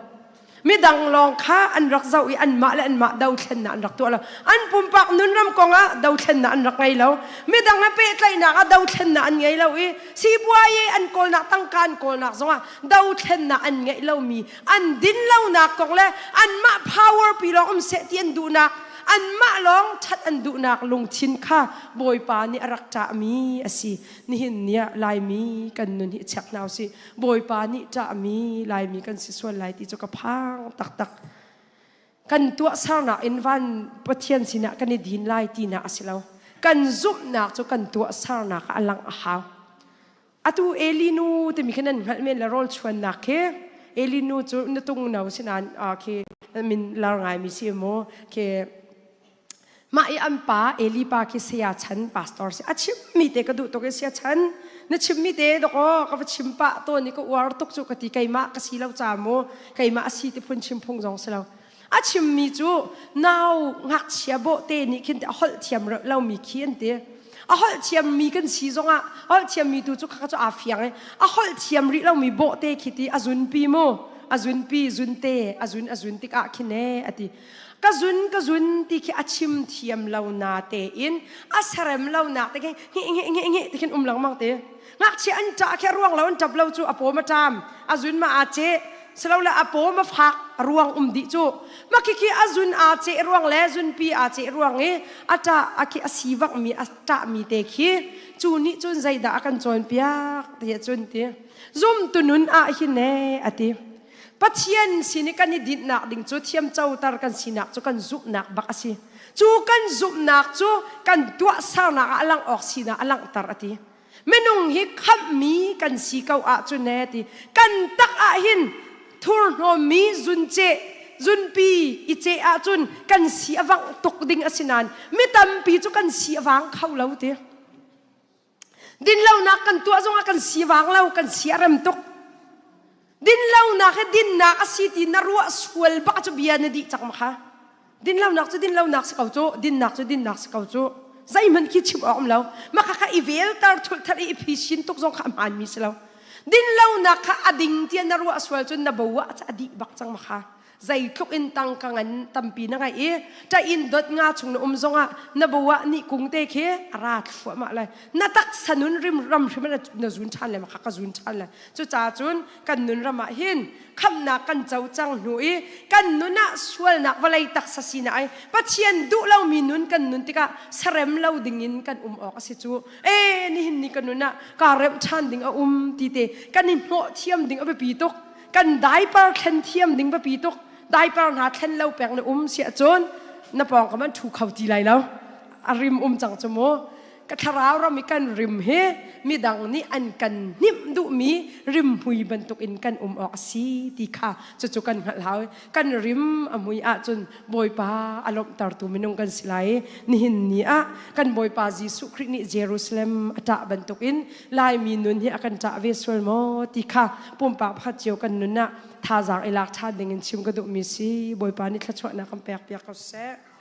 Midang lawng kha an rak zoh i anmah le anmah dothlennak an rak tuah lo. An pumpak nunram kong ah dothlennak an rak ngei lo. Midang he pehtlaihnak ah dothlennak an ngei lo i sipuayi an kawlnak tangka an kawlnak zongah dothlennak an ngeih lomi an din lonak kong le anmah power pi lawng um seh ti an duhnak anmah lawng ṭhat an duhnak lungthin kha Bawipa nih a rak ṭahmi a si. Nihin ni ah Laimi kan nun hi check hna usih. Bawipa nih ṭahmi Laimi kan si sual lai ti cu ka phang taktak. Kan tuahsernak in van Pathian sinah kan i din lai tinak a si lo. Kan zumhnak cu kan tuahsernak ah a langh a hau. Atu Eli nu timi khi nan hngalh men le rawl chuannak khi Eli nu cu nutung no sinain khi min lar ngaimi si mu khi Mah i an pa Eli pa khi saya chan pastor si a chimmi te ka duh tuk i saya chan na chimmi te dok aw ka va chim pah tawn i ka uar tuk cu ka ti keimah ka si lo ca mu keimah a si ti phun chim phung zong si lo a chimmi cu nau ngakchia bawhte nih khin a holh thiam lomi khi an ti a holh thiammi kan si zongah holh thiammi tu cu kha cu aa fiang i a holh thiam rih lomi bawhte khi ti a zunpi mu a zunpi zunte a zun a zun tikah khin e a ti Ka zun ka zun ti khi a chim thiam lo na tein a serem lo nak te khi nge nge nge nge ti khin um lengmang te. Ngakchia an ṭah khi a ruang lo an ṭap lo cu a pawm a ṭam a zun ma aa ceh silole a pawm a fak a ruang um dih cu ma khi khi a zun aa ceh ruang le zunpi aa ceh ruang i a ṭah a khi a sivak mi a ṭah mi te khi cu nih cun zeidah a kan cawnpiak ti cun ti zumtu nun ah hin e a ti Pathian sin i kan i dinhnak ding cu thiamcoter kan sinak cu kan zumhnak bak a si. Cu kan zumhnak cu kan tuahsernak ah a langh awk sinak a langhter a ti. Minung hi khamhmi kan si ko ahcun ne ti. Kan tak ah hin thurhnawmmi zunceh zunpi i ceh ahcun kan si a vangh tuk ding a si nain mi tampi cu kan si a vang kho lo ti. Dinlonak kan tuah zongah kan sivang lo, kan siarem tuk. Dinlonak hi dinnak a si ti na ruah sual bak cu bia na dih cang ma kha. Dinlonak cu dinlonak si ko cu, dinnak cu dinnak si ko cu. Zeihmanh khi chim awk um lo. Mah kha kha i velter thulh i i phisin tuk zong kha a hmaanmi si lo. Dinlonak kha a ding tiah na ruah sual cun na bo ah a dih bak cang ma kha. Zeitluk in tangka ngan tampi na ngeih i ṭain dot nga chung na um zongah na bo ah ni kung te khi a ra thluahmah lai. Na taksa nun rim ram hrim na zun ṭhan le ma kha ka zun ṭhan lai. Cucaah cun kan nun ram ah hin khamhnak kan co cang hnu i kan nun ah sualnak vawlei taksa sinak ai Pathian duh lomi nun kan nun tikah sarem lo dingin kan um awk a si cu e nihin ni kan nun ah kaa remh ṭhan ding a um ti te kan i hnawh thiam ding a biapi tuk kan diaper thlen thiam ding biapi tuk diaper hna thlen lo peng na um siah cun na pawng kam an ṭhu kho ti lai lo a rim um cang cu mu Ka thlarau ram i kan rim hi midang nih an kan hnimh duhmi rimhmui bantukin kan um awk a si ti kha cucu kan hngalh hau. Kan rim a mui ahcun Bawipa a lawmhtertu minung kan si lai. Nihin ni ah kan Bawipa Jesuh Khrih nih Jerusalem a ṭah bantukin Laimi nun hi a kan ṭah ve sual maw ti kha pumpak pakhat cio kan nun ah thazaang i lak ṭhan dingin chim ka duhmi si. Bawipa nih thluachuahnak kan pek piak ko seh.